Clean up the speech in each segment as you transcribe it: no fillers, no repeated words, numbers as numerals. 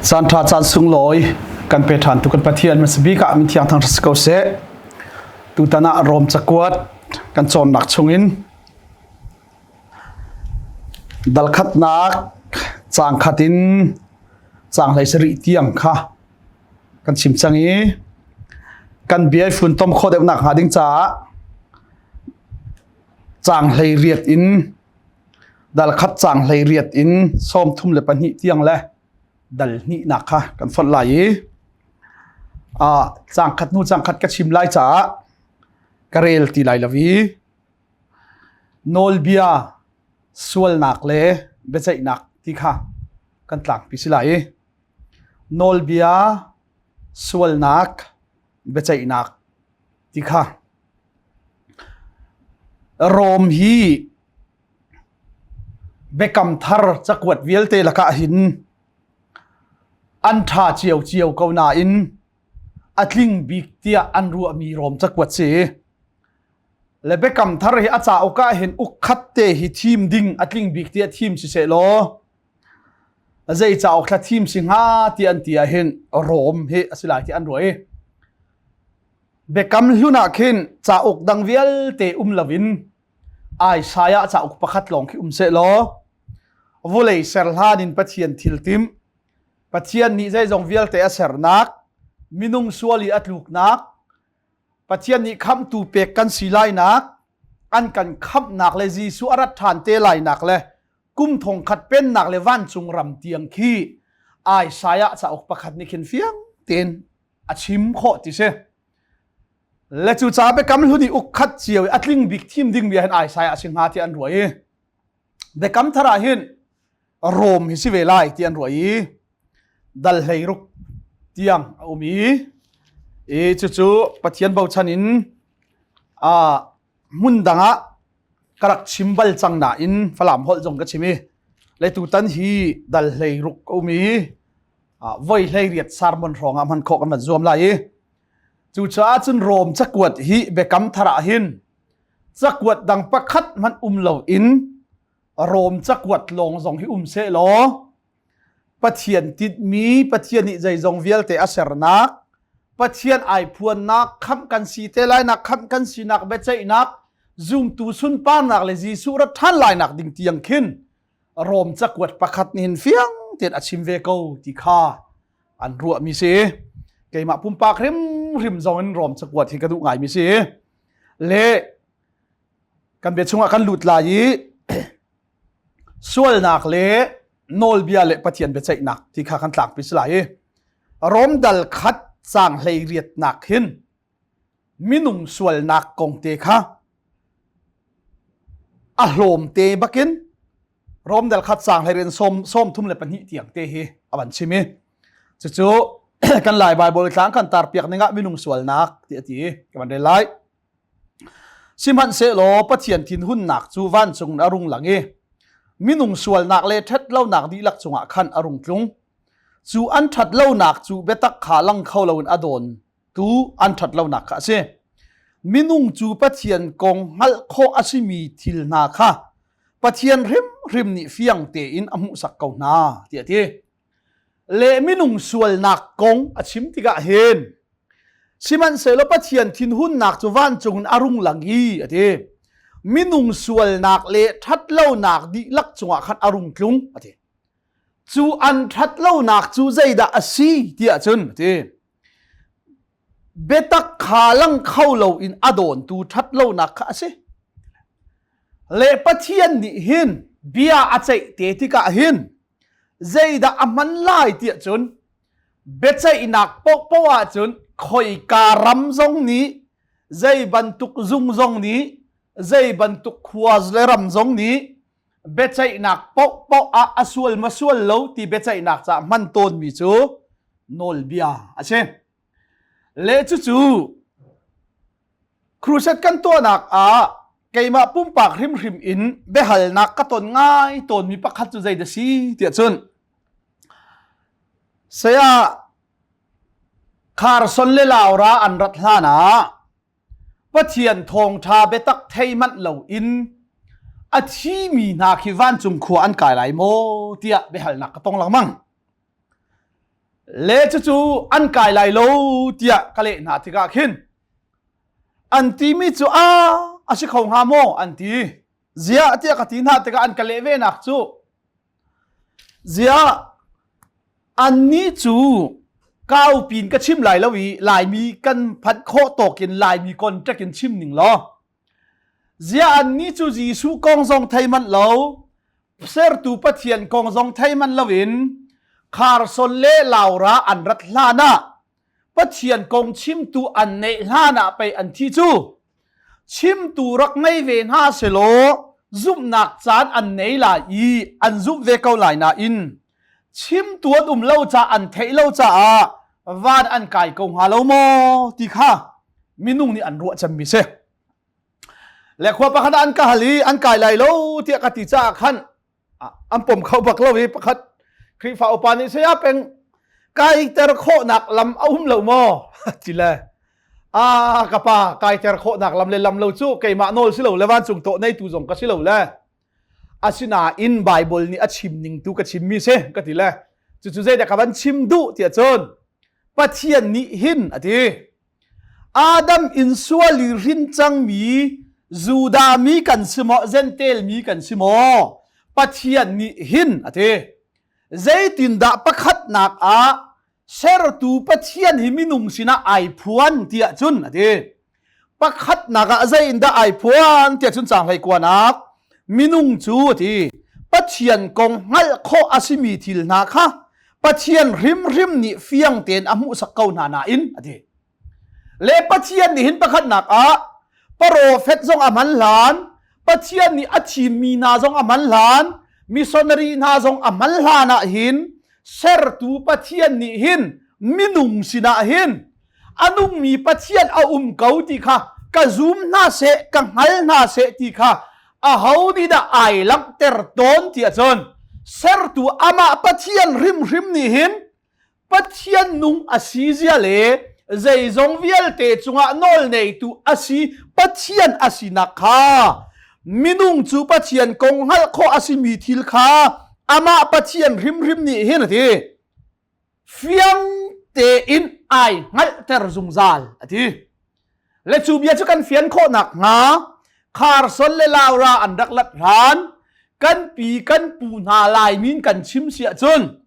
Caan ṭha caan sunglawi kan pe ṭhan tu kan Pathian hmasabik ah min thiang thang si ko seh. Tutan ah Rom cakuat kan cawnnak chungin dalkhatnak caang khat in caang hlei sarih tiang kha kan chim cang i kan bia i funtom khawh deuhnak hnga ding caah caang hlei riat in dal khat caang hlei riat in sawm thum le pahnih tiang le dal hnihnak kha kan fonh lai i caang khat hnu caang khat ka chim lai caah ka rel ti lai lo i nawlbia sualnak le biaceihnak ti kha kan tlangpi si lai i nawlbia sualnak biaceihnak ti kha Rom hi Biakam Thar cakuat vialte lakah hin an ṭha ciocio ko nain a tling bik tiah an ruahmi Rom cakuat si. Le Biakam Thar hi a cauk ah hin ukkhat te hi thim ding a tling bik tiah thim si seh law zei cauk thla thim si hnga ti an ti ah hin Rom hi a si lai ti an ruah i Biakam hlun ah khin cauk dang vialte um loin Isaiah cauk pakhat lawng khi um seh law vulei ser hlan in Pathian thil tim Pathian nih zeizong vialte a sernak minung sual i a tluknak Pathian nih khamhtu pek kan si lainak an kan khamhnak le Jesuh a rat ṭhan te lainak le kum thong khat pennak le vancung ram tiang khi Isaiah cauk pakhat nih khin fiang tein a chim khawh ti si. Le cu ca biakam hlun i uk khat cio i a tling bik thim ding mi hin Isaiah a si hnga ti an ruah i biakam thar ah hin Rom hi si ve lai ti an ruah i dal hlei ruk tiang a um i i cucu Pathian bochan in a hmun dang ah ka rak chim bal cang nain Falam holh zong ka chim i le tutan hi dal hlei ruk a um i voi hlei riat sermon hrawng ah hman khawh kan van zuam lai i cucaah cun Rom cakuat hi biakam thar ah hin cakuat dang pakhat hmanh um lo in Rom cakuat lawng zong hi um seh law Pathian tinhmi Pathian nih zeizong vialte a sernak Pathian ai phuannak khamh kan si te lainak khamh kan sinak biaceihnak zumtu sunparnak le Jesuh rat ṭhan lainak ding tiang khin Rom cakuat pakhat nih hin fiang tein a chim ve ko ti kha an ruahmi si. Keimah pumpak hrimhrim zong in Rom cakuat hi ka duh ngaimi si. Le kan bia chungah kan lut lai i sualnak le nawlbia le Pathian biaceihnak ti kha kan tlangpi si lai i Rom dal khat caang hlei riatnak hin minung sualnak kong te kha a hlawm te bakin Rom dal khat caang hlei rian sawm sawm thum le pahnih tiang te hi a van chim i cucu kan Lai Baibal tlang kan tar piak ning ah minung sualnak ti a ti ka van rel lai. Sihmanhsehlaw Pathian thinhunnak cu vancung in a rung lang i minung sualnak le ṭhatlonak dihlak cungah khan a rung tlung. Cu an ṭhatlonak cu biatak kha lang kho loin a dawntu an ṭhatlonak kha a si. Minung cu Pathian kong hngalh khawh a simi thil hna kha Pathian hrimhrim nih fiang tein a hmuhsak ko hna, tiah a ti. Le minung sualnak kong a chim tikah hin sihmanhsehlaw Pathian thinhunnak cu vancung in a rung lang i a ti. Minung sualnak le ṭhatlonak dihlak cungah khan a rung tlung a ti. Cu an ṭhatlonak cu zeidah a si tiah cun a ti. Biatak kha lang kho loin a dawntu ṭhatlonak kha a si. Le Pathian nih hin bia a ceih te tikah hin zeidah a hman lai tiah cun biaceihnak paohpaoh ahcun khoika ram zong nih zei bantuk zung zong nih zei bantuk khua le ram zong nih biaceihnak paohpaoh ah a sual ma sual lo ti biaceihnak caah hman tawnmi cu nawlbia a si. Le cucu Crusade kan tuahnak ah keimah pumpak hrimhrim in biahalnak ka ton ngai tawnmi pakhat cu zei dah si tiah cun saya Carson le Laura an rat hlan ah Pathian thawngṭha biatak thei manh loin a thimi hna khi vancung khua an kai lai maw tiah biahalnak ka tong lengmang. Le cucu an kai lai lo tiah ka leh hna tikah khin an timi cu a a si kho hnga maw an ti. Ziah tiah ka ti hna tikah an ka leh ve nak cu ziah annih cu kau pin ka chim lai lo i Laimi kan phanh khawh tawk in Laimi contact in chim ning law ziah annih cu Jesuh kong zong thei manh lo sertu Pathian kong zong thei manh loin Carson le Laura an rat hlan ah Pathian kong chimtu an neih hlan ah pei an thi cu chimtu rak ngei ve hna selaw zumhnak caan an nei lai i an zumh ve ko lai nain chimtu an um lo ca an theih lo caah van an kai ko hnga lo maw ti kha minung nih an ruah cemmi si. Le khua pakhat ah an ka hal i an kai lai lo tiah ka ti caah khan an pom kho bak lo i pakhat Khrihfa upa nih saya peng kaiter khawhnak lam a um lo maw ti le a ka pa kaiter khawhnak lam le lam lo cu keimah nawl si lo le vancung tawh neitu zong ka si lo le asinain Bible nih a chim ning tu ka chimmi si ka ti le cucu zeidah ka van chim duh tiah cun Pathian nih hin a ti Adam in sual i hrin cangmi Judah mi kan si maw Jentail mi kan si maw Pathian nih hin a ti zeitindah pakhatnak ah sertu Pathian hi minung sinah ai phuan tiah cun a ti pakhatnak ah zeiindah ai phuan tiah cun caang hlei kuanak minung cu a ti Pathian kong hngalh khawh a simi thil hna kha Pathian hrimhrim nih fiang tein a hmuhsak ko hna nain a ti. Le Pathian nih hin pakhatnak ah profet zong a hman hlan, Pathian nih a thimmi hna zong a hman hlan, missionary hna zong a hman hlan ah hin sertu Pathian nih hin minung sinah hin a nungmi Pathian a um ko ti kha ka zum hna seh, ka hngal hna seh ti kha aho nih dah ai langhter tawn ti ahcun sertu amah Pathian hrimhrim nih hin Pathian nung a si zia le zeizong vialte cungah nawl neitu a si Pathian a sinak kha minung cu Pathian kong hngalh khawh a simi thil kha amah Pathian hrimhrim nih hin a ti. Fiang tein ai hngalhter zungzal a ti. Le cu bia cu kan fian khawh nakhnga Carson le Laura an rak lat hlan kan pi kan pu hna Laimi in kan chim si ahcun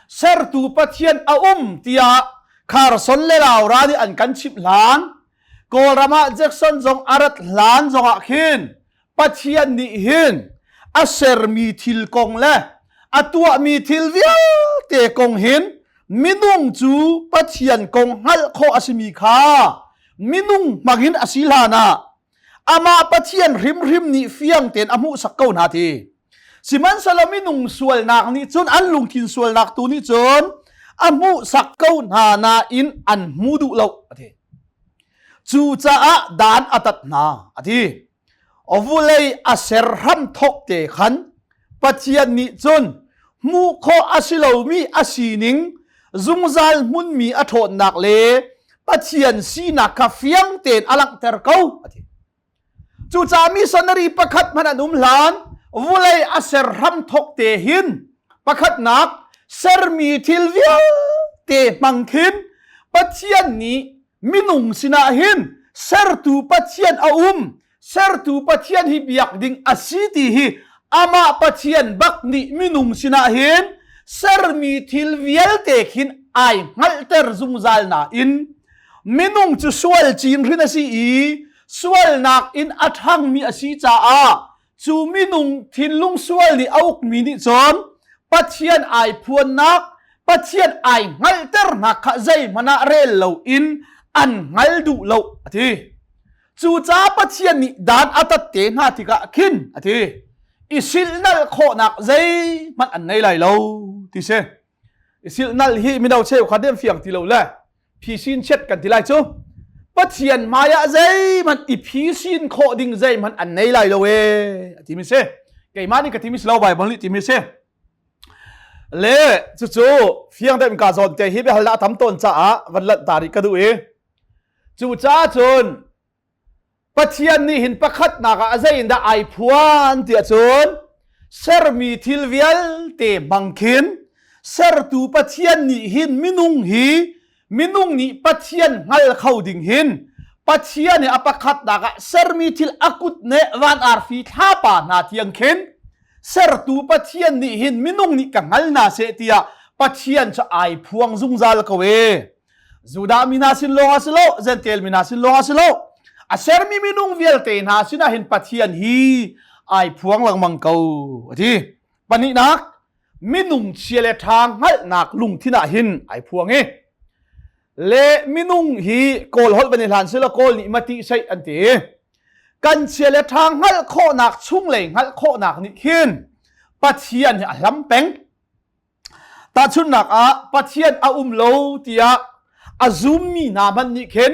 sertu Pathian a um tiah Carson le Laura nih an kan chimh hlan Kawlram ah Jackson zong a rat hlan zongah khin Pathian nih hin a sermi thil kong le a tuahmi thil vialte kong hin minung cu Pathian kong hngalh khawh a simi kha minung hmangin a si hlan ah amah Pathian hrimhrim nih fiang tein a hmuhsak ko hna ti. Sihmanhsehlaw minung sualnak nih cun an lungthin sualnak tu nih cun a hmuhsak ko hna nain an hmu duh lo a ti. Cucaah dan a tat hna a ti. Vulei a ser hramthok te khan Pathian nih cun hmuh khawh a si lomi a sining zungzal hmunmi a ṭhawnnak le Pathian sinak kha fiang tein a langhter ko a ti. Cucaah missionary pakhat hmanh an um hlan vulei a ser hramthok te hin pakhatnak sermi thil vialte hmang khin Pathian nih minung sinah hin sertu Pathian a um sertu Pathian hi biak ding a si ti hi amah Pathian bak nih minung sinah hin sermi thil vialte khin ai hngalhter zungzal nain minung cu sual cin hrin a si i sualnak in a ṭhangmi a si caah cu minung thinlung sual nih a ukmi nih cun Pathian ai phuannak Pathian ai hngalhternak kha zeihmanh ah rel loin an hngal duh lo a ti. Cucaah Pathian nih dan a tat te hna tikah khin a ti. I silhnalh khawhnak zeihmanh an nei lai lo ti si. I silhnalh hi mino cheukhat nih an fiang ti lo le phisin chiat kan ti lai cu Pathian hmai ah zeihmanh i phisin khawh ding zeihmanh an nei lai lo ee a timi si keimah nih ka timi si lo Bible nih timi si le cucu fiang deuh in ka zawn te hi biahal a tam tawn caah van lanh ta rih ka duh i cu caah cun Pathian nih hin pakhatnak ah a zei in dah ai phuan tiah cun sermi thil vialte hmang khin. Sertu Pathian nih hin minung hi minung nih Pathian hngal kho ding hin Pathian nih a pakhatnak ah sermi thil a kut ne van arfi thlapa hna tiang khin sertu Pathian nih hin minung nih ka hngal hna seh tiah Pathian cu ai phuang zungzal ko e. Judah mi hna sin lawng a si lo, Gentile mi hna sin lawng a si lo. A sermi minung vialte hna sinah hin Pathian hi ai phuang lengmang ko a ti. Pahnihnak, minung chia le ṭha hngalhnak lungthin ah hin ai phuang i le minung hi Kawl holh van i hlan sila Kawl nih mati seih an ti. Kan chia le ṭha hngalh khawhnak chunglei hngalh khawhnak nih khin Pathian hi a hlam peng. Tahchunhnak ah Pathian a um lo tiah a zummi hna hmanh nih khin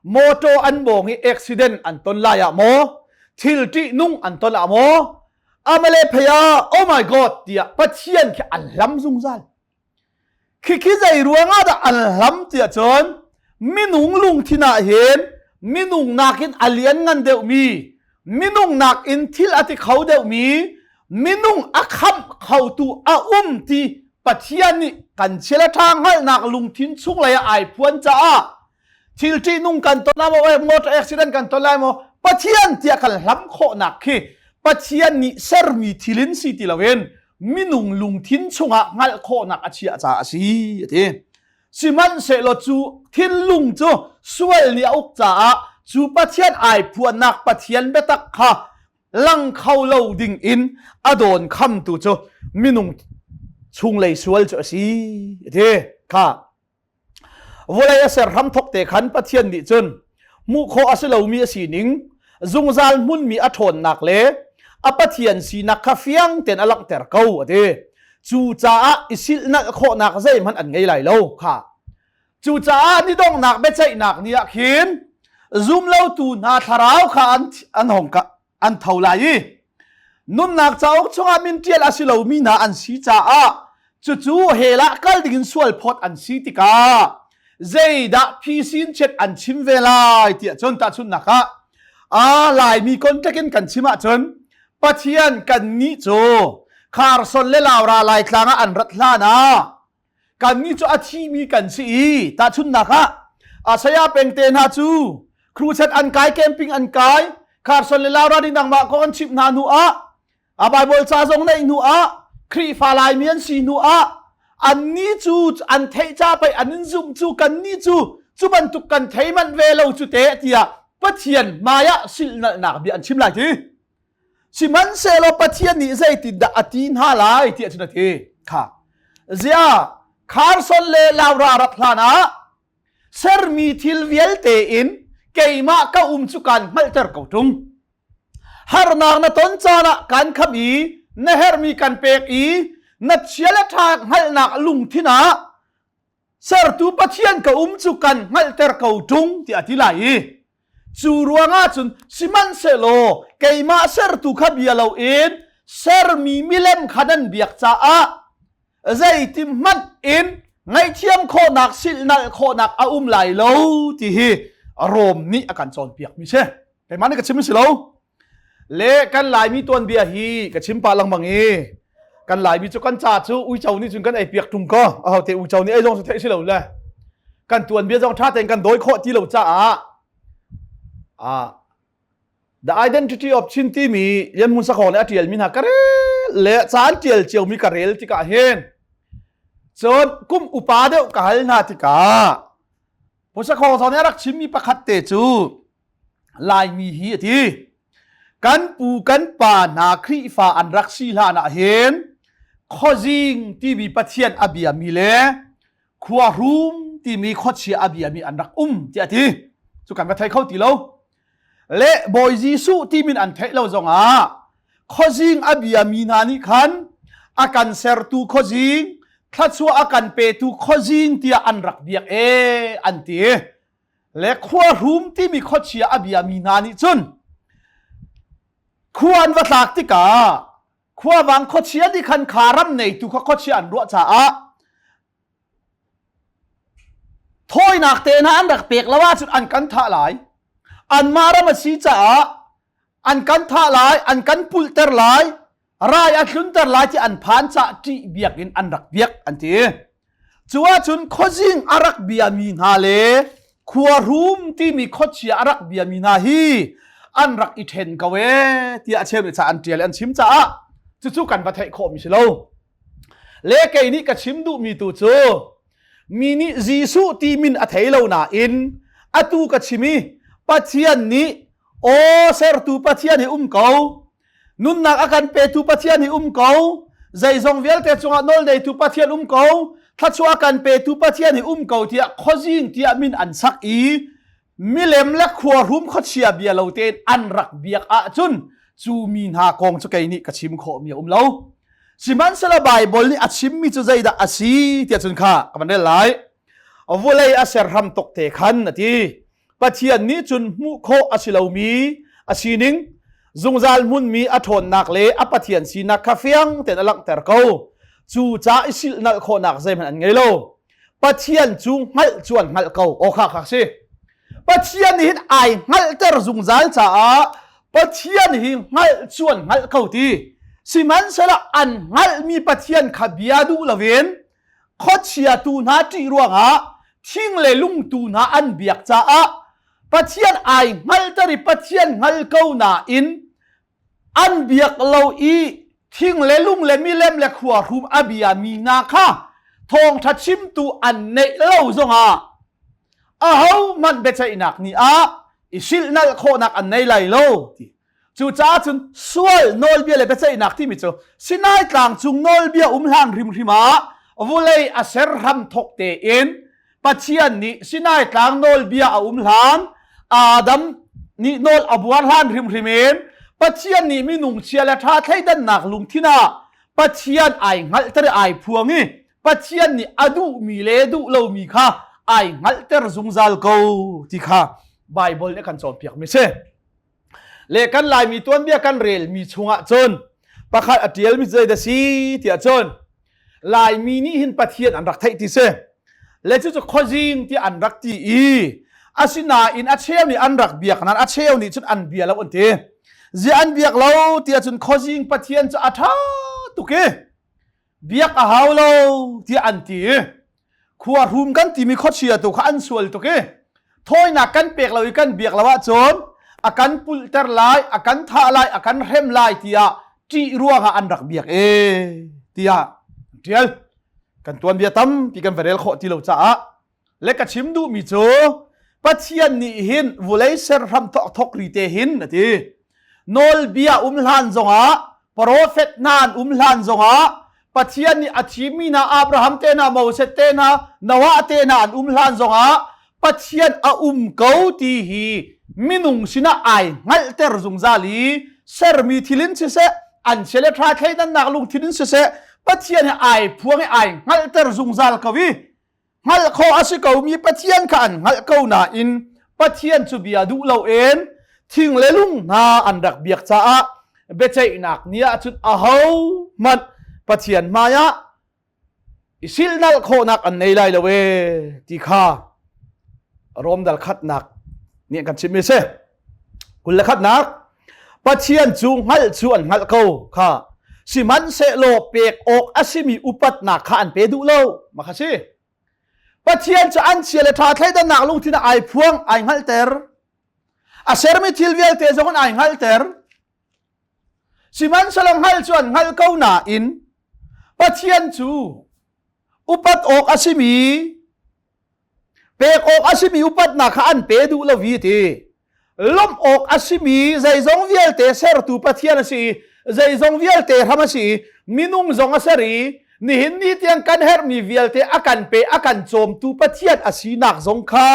motor an mawng i accident an ton lai ah maw thil ṭihnung an ton ah maw amale phei ah oh my god tiah Pathian khi an hlam zungzal. Khikhi zei ruangah dah an hlam tiah cun minung lungthin ah hin minung nakin a lianngan deuhmi minung nakin thil a ti kho deuhmi minung a khamh khotu a um ti Pathian nih kan chia le ṭha hngalhnak lungthin chunglei ah ai phuan caah thil ṭihnung kan ton lai maw motor accident kan ton lai maw Pathian tiah kan hlam khawhnak khi Pathian nih sermi thil in si ti loin minung lungthin chungah hngalh khawhnak a chiah caah a si a ti. Sihmanhsehlaw cu thinlung cu sual nih a uk caah cu Pathian ai phuannak Pathian biatak kha lang kho lo ding in a dawn khamtu cu minung chunglei sual cu a si ti kha vawlei a ser hramthok te khan Pathian nih cun hmuh khawh a si lomi a sining zungzal hmunmi a ṭhawnnak le a Pathian sinak kha fiang tein a langhter ko a ti. Cucaah i silhnalh khawhnak zeihmanh an ngei lai lo kha. Cucaah ni donghnak biaceihnak ni ah khin zumlotu hna thlarau kha an, an hong ka, an tho lai i nunnak cauk chungah min ṭial a si lomi hna an si caah cucu hell ah kal dingin sual phawt an si tikah zeidah phisin chet an chim ve lai tiah cun tahchunhnak ah a Laimi contact in kan chim ahcun Pathian kannih cu Kharson le Laura Laitlang ah an rat hlan ah kannih cu a thimi kan si i tahchunhnak ah a saya pengte hna cu crusade an kai camping an kai Kharson le Laura nih nangmah ko an chimh hna hnu ah a Bible ca zong neih hnu ah Khrihfa Laimi an si hnu ah annih cu an theih ca pei an in zumh cu kannih cu cu bantuk kan thei manh ve lo cu te tiah Pathian hmai ah silhnalhnak bia an chim lai ti sihmanhsehlaw Pathian nih zeitindah a ti hna lai tiah cun a ti kha zia Carson le Laura rak hlan ah sermi thil vialte in keimah ka um cu kaan hngalhter ko ṭung harnak na ton caan ah kan kham i na herhmi kan pek i na chia le ṭha hngalhnak lungthin ah sertu Pathian ka um cu kan hngalhter ko ṭung tiah a ti lai i cu ruangah cun sihmanhsehlaw keimah sertu kha bia loin sermi milem kha nan biak caah zeiti hmanh in ngaihthiam khawhnak silhnalh khawhnak a um lai lo ti hi Rom nih a kan cawnpiak mi si keimah nih ka chim si lo le kan Laimi tuanbia hi ka chim pah lengmang i kan Laimi cu kan ca cu uico nih cun kan ei piak ṭung ko ahote uico nih ei zong cu theih si lo le kan tuanbia zong ṭha tein kan dawi khawh ti lo caah ah The Identity of Chin timi Lian Hmun Sakhong nih a ṭialmi hna ka rel le ca an ṭial ciomi ka rel tikah hin cun kum upa deuh ka hal hna tikah Pu Sakhong zong nih a rak chimmi pakhat te cu Laimi hi a ti. Kan pu kan pa hna Khrihfa an rak si hlan ah hin khuazing timi Pathian a biami le khuahrum timi khuachia a biami an rak um tiah a ti. Cu kan va thei kho ti lo. Le Bawi Jesuh timin an theih lo zongah khuazing a biami hna nih khan a kan sertu khuazing thluachuah a kan petu khuazing tiah an rak biak ee an ti. Le khuahrum timi khuachia a biami hna nih cun khua an va tlak tikah khuavang khuachia nih khan kha ram neitu kha khuachia an ruah caah thawinak te hna an rak pek lo ahcun an kan thah lai. Anmah ram a si caah an kan thah lai, an kan pulhter lai. Rai a tlunter lai ti an phan cah ṭih biak in an rak biak an ti. Cu ahcun khuazing a rak biami hna le khuahrum timi khuachia a rak biami hna hi an rak i ṭhen ko ee tiah a cheu nih ca an ṭial i an chim caah cucu kan va theih khawhmi si lo. Le kei nih ka chim duhmi tu cu mi nih Jesuh ti min a thei lo nain atu ka chim i Pathian nih aw sertu Pathian hi um ko Nunnak a kan petu Pathian hi um ko. Zeizong vialte cungah nawlneitu Pathian um ko. Thluachuah a kan petu Pathian hi um ko tiah khuazing tiah min an sak i milem le khuahrum khuachia bia lo tein an rak biak ahcun cu mi hna kong cu kei nih ka chim khawhmi a um lo. Sihmanhsehlaw Baibal nih a chimmi cu zeidah a si tiah cun kha ka van rel lai. Vawlei a ser hram tok te khan a ti. Pathian nih cun hmuh khawh a si lomi a sining, zungzal hmunmi a ṭhawnnak le a Pathian sinak kha fiang tein a langhter ko. Cu ca i silhnalh khawhnak zeihmanh an ngei lo. Pathian cu hngalh cu an hngalh ko. Aw kha kha si. Pathian nih hin ai hngalhter zungzal caah Pathian hi hngalh cu an hngalh ko ti. Sihmanhsehlaw an hngalhmi Pathian kha bia duh loin khuachia tu hna ṭih ruangah thing le lungtu hna an biak caah Pathian ai hngalter i Pathian hngal ko nain an biak lo i thing le lung le milem le khuahrum a biami hna kha thawngṭha chimtu an neih lo zongah ahohmanh biaceihnak ni ah i silhnalh khawhnak an nei lai lo ti Cucaah cun sual nawlbia le biaceihnak timi cu Sinai tlang cung nawlbia um hlan hrimhrim ah vulei a ser hram thok tein Pathian nih Sinai tlang nawlbia a um hlan Adam nih nawl a buar hlan hrimhrim in Pathian nih minung chia le ṭha thleidannak lungthin ah Pathian ai hngalhter i ai phuang i Pathian nih a duhmi le duh lomi kha ai hngalhter zungzal ko ti kha Baibal nih a kan cawnpiakmi si. Le kan Laimi tuanbia kan relmi chungah cun pakhat a ṭialmi cu zeidah si tiah cun Laimi nih hin Pathian an rak theih ti si. Le cucu khuazing tiah an rak ti i asinain a cheu nih an rak biak nain a cheu nih cun an bia lo an ti. Ziah an biak lo tiah cun khuazing Pathian cu a ṭha tuk i biak a hau lo tiah an ti i khuahrum kan timi khuachia tu kha an sual tuk i thawinak kan pek lo i kan biak lo ahcun a kan pulhter lai a kan thah lai a kan hrem lai tiah ṭih ruangah an rak biak e tiah ṭial kan tuanbia tampi kan va rel khawh ti lo caah Le ka chim duhmi cu Pathian nih hin vulei ser hram thok thok ri te hin a ti. Nawlbia um hlan zongah profet hna an um hlan zongah Pathian nih a thimmi hna Abraham te hna Moses te hna Noah te hna an um hlan zongah Pathian a um ko ti hi minung sinah ai hngalhter zungzal i sermi thil in siseh an chia le ṭha thleidannak lungthin in siseh Pathian hi ai phuang i ai hngalhter zungzal ko i hngalh khawh a si komi Pathian kha an hngalh ko nain Pathian cu bia duh loin thing le lung hna an rak biak caah biaceihnak ni ah cun aho hmanh Pathian hmaiah i silhnalh khawhnak an nei lai lo ee ti kha Rom dal khatnak nih kan chimmi si. 21nak Pathian cu hngalh cu an hngalh ko kha sihmanhsehlaw pek awk a simi upatnak kha an pe duh lo ma kha si Pathian cu an chia le ṭha thleidannak lungthin ah ai phuang ai hngalhter a sermi thil vialte zong in ai hngalhter sihmanhsehlaw hngalh cu an hngalh ko nain Pathian cu upat awk a simi Pek awk a simi upatnak kha an pe duh lo i ti. Lawmh awk a simi zeizong vialte sertu Pathian a si i zeizong vialte hram a si i minung zong a ser i nihin ni tiang kan herhmi vialte a kan pe a kan cawmtu Pathian a sinak zong kha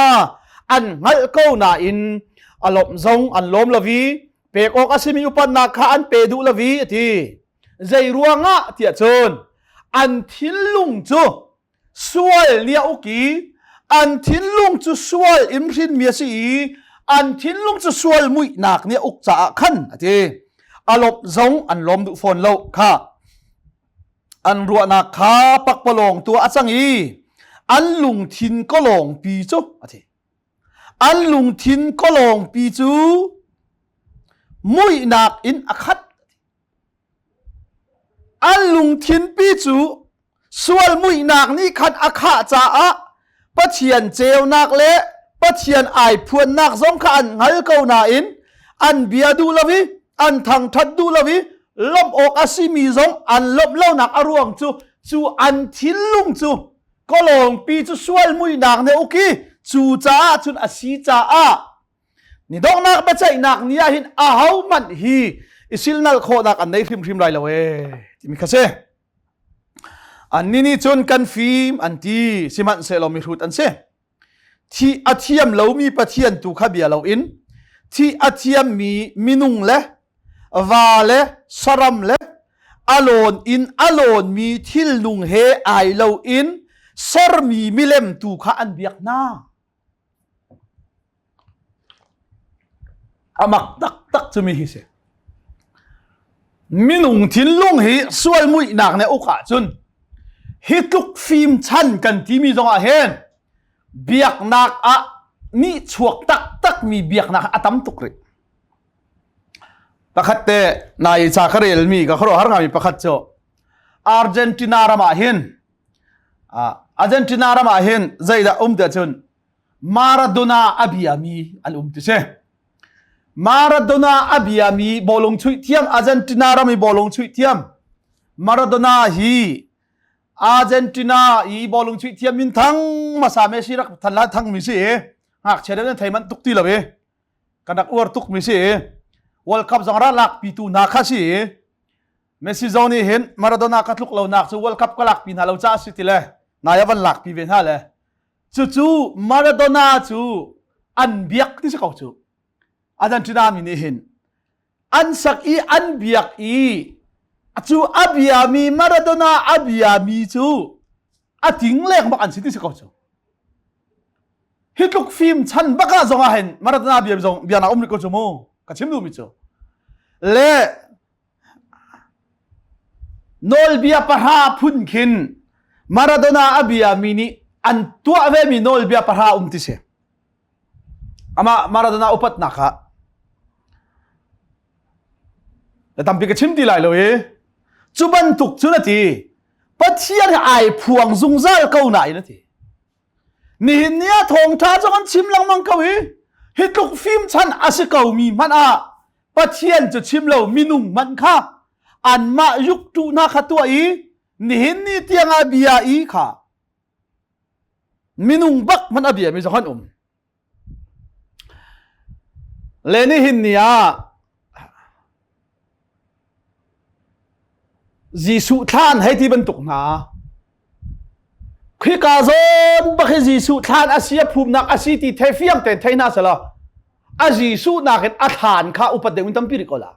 an hngalh ko nain a lawmh zong an lawm lo i pek awk a simi upatnak kha an pe duh lo i a ti. Zei ruangah tiah cun an thinlung cu sual nih a uk i an thinlung cu sual in hrinmi a si i an thinlung cu sual muihnak nih a uk caah khan a ti a lawmh zong an lawm duh fawn lo kha an ruahnak kha pakpalawng tu a cang i an lungthin kawlawngpi cu a ti an lungthin kawlawngpi cu muihnak in a khat. An lungthinpi cu sual muihnak nih khan a khah caah Pathian ceunak le Pathian ai phuannak zong kha an hngal ko nain an bia duh lo i an thangṭhat duh lo i lawmh awk a simi zong an lawmh lonak a ruang cu cu an thinlung cu kawlawngpi cu sual muihnak nih a uk i cu caah cun a si caah Ni donghnak biaceihnak ni ah hin ahohmanh hi i silnal khawhnak an nei hrimhrim lai lo ee timi kha si. Annih nih cun kan fim an ti sihmanhsehlaw mihrut an si. Thi a thiam lomi Pathian tu kha bia loin thi a thiammi minung le va le saram le a lawn in a lawnmi thilnung he ai loin sermi milem tu kha an biak hna. A mak taktak cu mi hi si. Minung thinlung hi sual muihnak nih uk ahcun hi tluk fim chan kan timi zong ah hin biaknak ah nihchuak taktak mi biaknak a tam tuk rih. Pakhat te nai ca ka relmi ka khuaruahhar ngaimi pakhat cu Argentina ram ah hin Argentina ram ah hin zeidah um tiah cun Maradona a biami an um ti si. Maradona a biami bawlung chuih thiam Argentina ram i bawlung chuih thiam Maradona hi Argentina i bawlung chuih thiam min thang hmasa Messi rak than la thang mi si i ngakchia deuh nan thei manh tuk ti lo i kan rak uar tuk mi si i World Cup zong ra lak pitu hna kha si i Messi zong nih hin Maradona ka tluk lonak cu World Cup ka lakpi hna lo caah si ti le nai a van lakpi ve hna le cucu Maradona cu an biak ti si ko cu Argentina mi nih hin an sak i an biak i cu a biami Maradona a biami cu a ting leng bak an si ti si ko cu hi tluk fim chan bak ah zong ah hin Maradona bia zong bia na um rih ko cu mu ka chim duhmi cu le Nawlbia pahra phun khin Maradona a biami nih an tuah vemi nawlbia pahra um ti si. Amah Maradona upatnak ah na tampi ka chim ti lai lo i cu bantuk cun a ti Pathian hi ai phuang zungzal ko nain a ti. Nihin ni ah thawngṭha cu kan chim lengmang ko i hi tluk fim chan a si ko mi hmanh ah Pathian cu chim lo minung hmanh kha anmah yuktu hna kha tuah i nihin ni tiangah bia i kha minung bak hmanh a bia mi zong an um. Le nihin ni ah Jesuh thlan hei ti bantuk hna khika zawn bak hi Jesuh thlan a si a phumnak a si ti thei fiang tein thei hna selaw a Jesuh nakin a thlan kha upat deuh in tampi rih ko la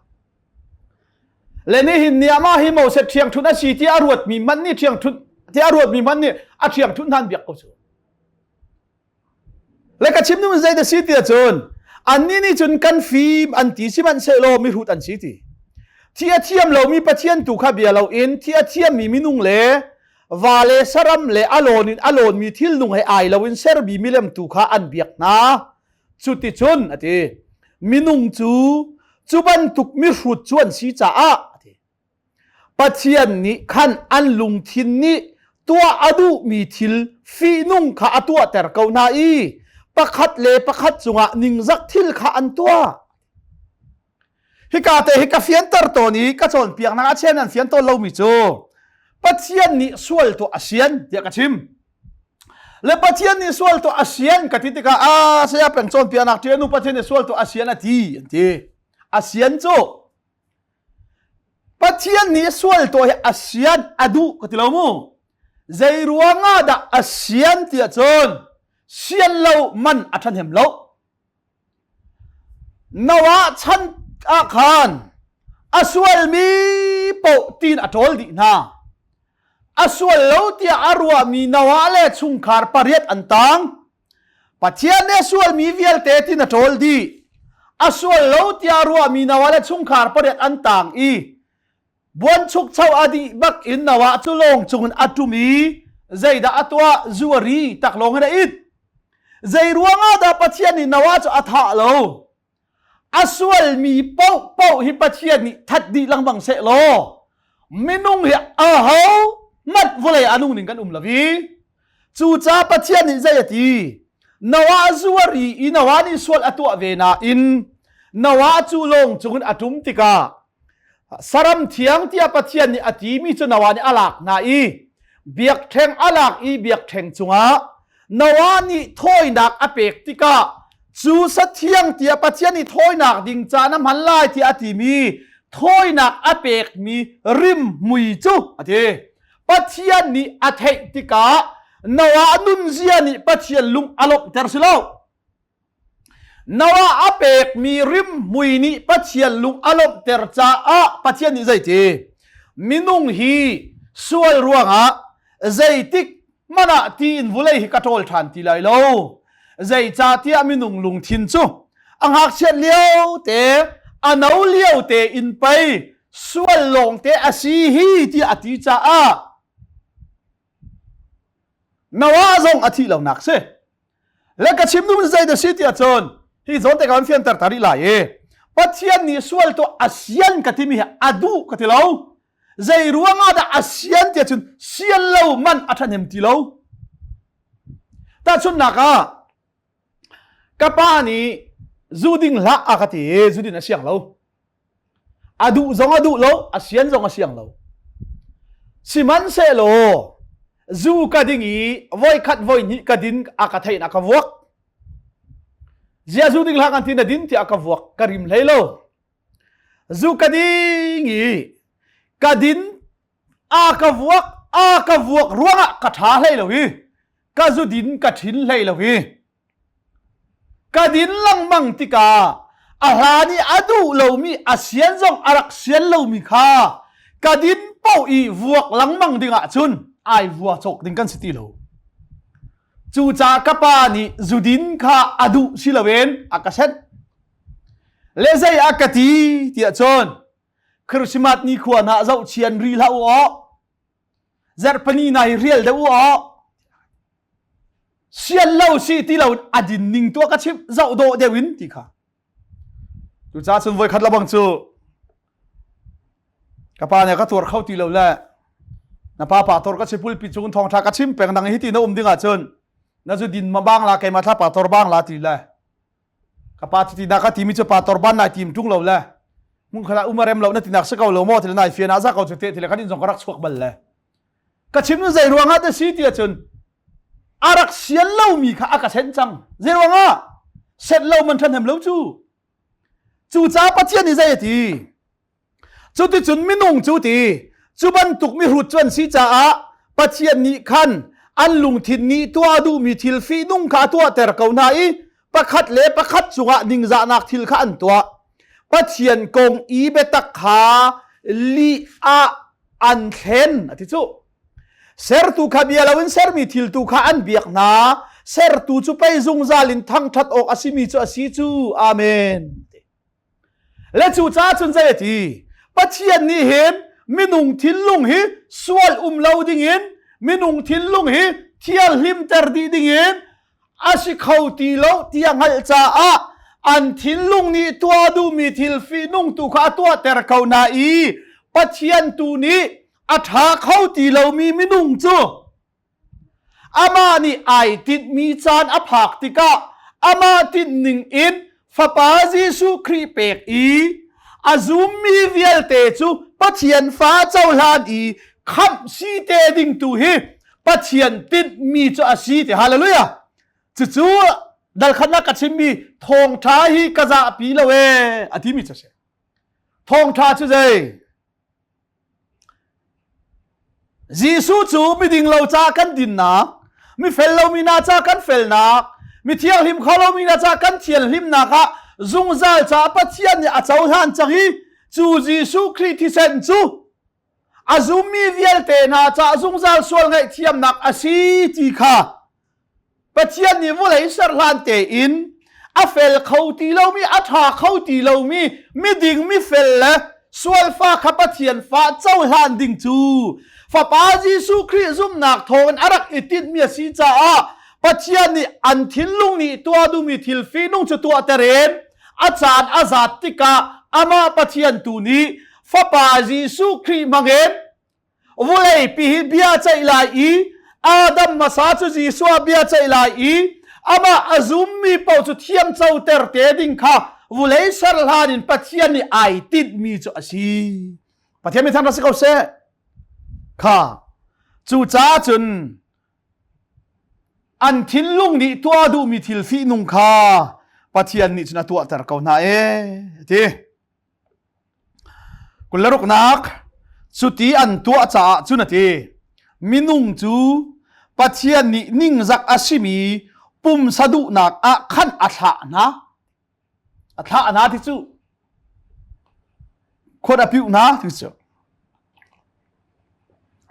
le nihin ni ah mah hi Moses ṭhiangṭhunh a si ti a ruatmi hmanh nih ṭhiangṭhunh ti a ruatmi hmanh nih a ṭhiangṭhunh hna an biak ko cu Le ka chim nu zei da si ti ahcun annih nih cun kan fim an ti sihmanhsehlaw mihrut an si ti. Thi a thiam lomi Pathian tu kha bia loin thi a thiammi minung le va le saram le a lawn in a lawnmi thilnung he ai loin sermi milem tu kha an biak hna. Cuticun a ti minung cu cu bantuk mihrut cu an si caah a ti. Pathian nih khan an lungthin nih tuah a duhmi thil fihnung kha a tuahter ko hna i pakhat le pakhat cungah ningzak thil kha an tuah. Hika te hi ka fianter tawn i ka cawnpiaknak ah chian an fian tawn lomi cu Pathian nih sual tuah a sian tiah ka chim. Le Pathian nih sual tuah a sian ka ti tikah a saya peng cawnpiaknak ṭianu Pathian nih sual tuah a sian a ti an ti. A sian cu Pathian nih sual tuah hi a sian a duh ka ti lo mu. Zei ruangah dah a sian tiah cun sian lo man a ṭhahnem lo. Noah chan ah khan a sualmi paoh tiin a ṭawl dih hna. A sual lo tiah a ruahmi Noah le chungkhar pariat an tang. Pathian nih a sualmi vialte tin a ṭawl dih. A sual lo tiah ruahmi Noah le chungkhar pariat an tang i buanchukcho a dih bak in Noah cu lawng cungin a ṭum i zeidah a tuah zu a ri taklawng in a it. Zei ruangah dah Pathian nih Noah cu a thah lo? A sualmi paohpaoh hi Pathian nih that dih lengmang seh law. Minung hi aho hmanh vawlei ah nung ning kan um lo i cucaah Pathian nih zei a ti? Noah zu a ri i Noah nih sual a tuah ve nain Noah cu lawng cungin a ṭum tikah saram thiang tiah Pathian nih a timi cu Noah nih a lak hna i biakṭheng a lak i biakṭheng cungah Noah nih thawinak a pek tikah cu sathiang tiah Pathian nih thawinak ding caan a hman lai tiah a timi thawinak a pekmi rimhmui cu a ti. Pathian nih a theih tikah Noah nunzia nih Pathian lung a lawmhter si lo. Noah a pekmi rimhmui nih Pathian lung a lawmhter caah Pathian nih zeiti? Minung hi sual ruangah zeitik hmanh ah ti in vulei hi ka ṭawl ṭhan ti lai lo. Zeicahtiah minung lungthin cu a ngakchiat lio te, a no lio te in pei sual lawngte a si hi tiah a ti caah Noah zong a thih lonak si. Le ka chim duhmi zei dah si tiah cun hi zawn te ka van fianter ta rih lai i Pathian nih sual tuah a sian ka timi hi a duh ka ti lo. Zei ruangah dah a sian tiah cun sian lo man a ṭhahnem ti lo. Tahchunhnak ah ka pa nih zu ding hlah a ka ti i zu din a siang lo. A duh zong a duh lo, a sian zong a siang lo. Sihmanhsehlaw zu ka ding i voikhat voihnih ka din a ka thein a ka vuak. Zia zu ding hlah kan ti na din tiah a ka vuak ka rim hlei lo. Zu ka ding i ka din a ka vuak a ka vuak ruangah ka ṭha hlei lo i ka zu din ka ṭhin hlei lo i Ka din lengmang tikah a hlan i a duh lomi a sian zong a rak sian lomi kha ka din paoh i vuak lengmang ding ahcun ai vua cawk ding kan si ti lo. Cucaah ka pa nih zudin kha a duh si loin a ka senh. Le zei a ka ti tiah cun Christmas ni khua hna zohchian ri hlah u aw. Zarhpini na hi rial deuh u aw. Sian lo si ti lo a din ning tuah ka chimh zoh dawh deuh in ti kha. Cucaah cun voikhat labang cu ka pa nih ka tuar kho ti lo le na pa pa tor ka si pulpi cung thawngtha ka chim peng dang hi ti na um ding ahcun na zu din ma bang la keimah thla pa tor bang la ti le ka pa ti na ka timi cu pa torban nai tim tung lo le mun khala umarem lo na tinak se ko lo mo til nai fian a za ko chu te til kan in zong ka rak chuak bal le ka chim nu zei ruangah da si ti ahcun a rak sian lo mi kha a ka sen cang zei ruangah set lo man than hem lo cu cu ca pathian nih zei a ti Cuticun minung cu ti cu bantuk mihrut cu an si caah Pathian nih khan an lungthin nih tuah duhmi thil fihnung kha a tuahter ko hna i pakhat le pakhat cungah ningzahnak thil kha an tuah. Pathian kong i biatak kha lih ah an thlen a ti cu. Sertu kha bia loin sermi thil tu kha an biak hna. Sertu cu pei zungzal in thangṭhat awk a simi cu a si cu. Amen. Le cu caah cun zei a ti? Pathian nih hin minung thinlung hi sual um lo dingin minung thinlung hi thianghlimter dih dingin a si kho ti lo ti a hngalh caah an thinlung nih tuah duhmi thil fihnung tu kha a tuahter ko hna i Pathian tu nih a ṭha kho ti lomi minung cu Amah nih ai tinhmi caan a phak tikah amah tinhning in Fapa Jesuh Khrih pek i a zummi vialte cu Pathian fa cohlan i khamh si te ding tu hi Pathian tinhmi cu a si ti hallelujah cucu dalkhatnak ka chimmi thawngṭha hi ka zahpi lo ee a timi cu a si thawngṭha cu zei Jesuh cu miding lo ca kan dinnak, mifel lomi hna ca kan felnak, mi thianghlim kho lomi hna ca kan thianhlimnak ah zungzal ca Pathian nih a cohlan cang i cu Jesuh Khrih thisen cu a zummi vialte hna ca zungzal sual ngaihthiamnak a si ti kha Pathian nih vawlei ser hlan tein a fel kho ti lomi, a ṭha kho ti lomi, miding mifel le sualfa kha Pathian fa cohlan ding cu Fapa Jesuh Khrih zumhnak thawngin a rak i tinhmi a si caah Pathian nih an thinlung nih tuah duhmi thil fihnung cu tuahter in a caan a zat tikah amah Pathian tu nih. Fapa Jesuh Khrih hmangin vulei pi hi bia ceih lai i Adam hmasa cu Jesuh ah bia ceih lai i amah a zummi paoh cu thiam coter te ding kha vulei ser hlan in Pathian nih ai tinhmi cu a si. Pathian mi thang si ko seh. Kha cucaah cun an thinlung nih tuah duhmi thil fihnung kha Pathian nih cun a tuahter ko hna ee ti. Kularuknak cuti an tuah caah cun a ti. Minung cu Pathian nih ningzak a simi pumsa duhnak ah khan a thlah hna. A thlah hna ti cu khuat a piuh hna ti cu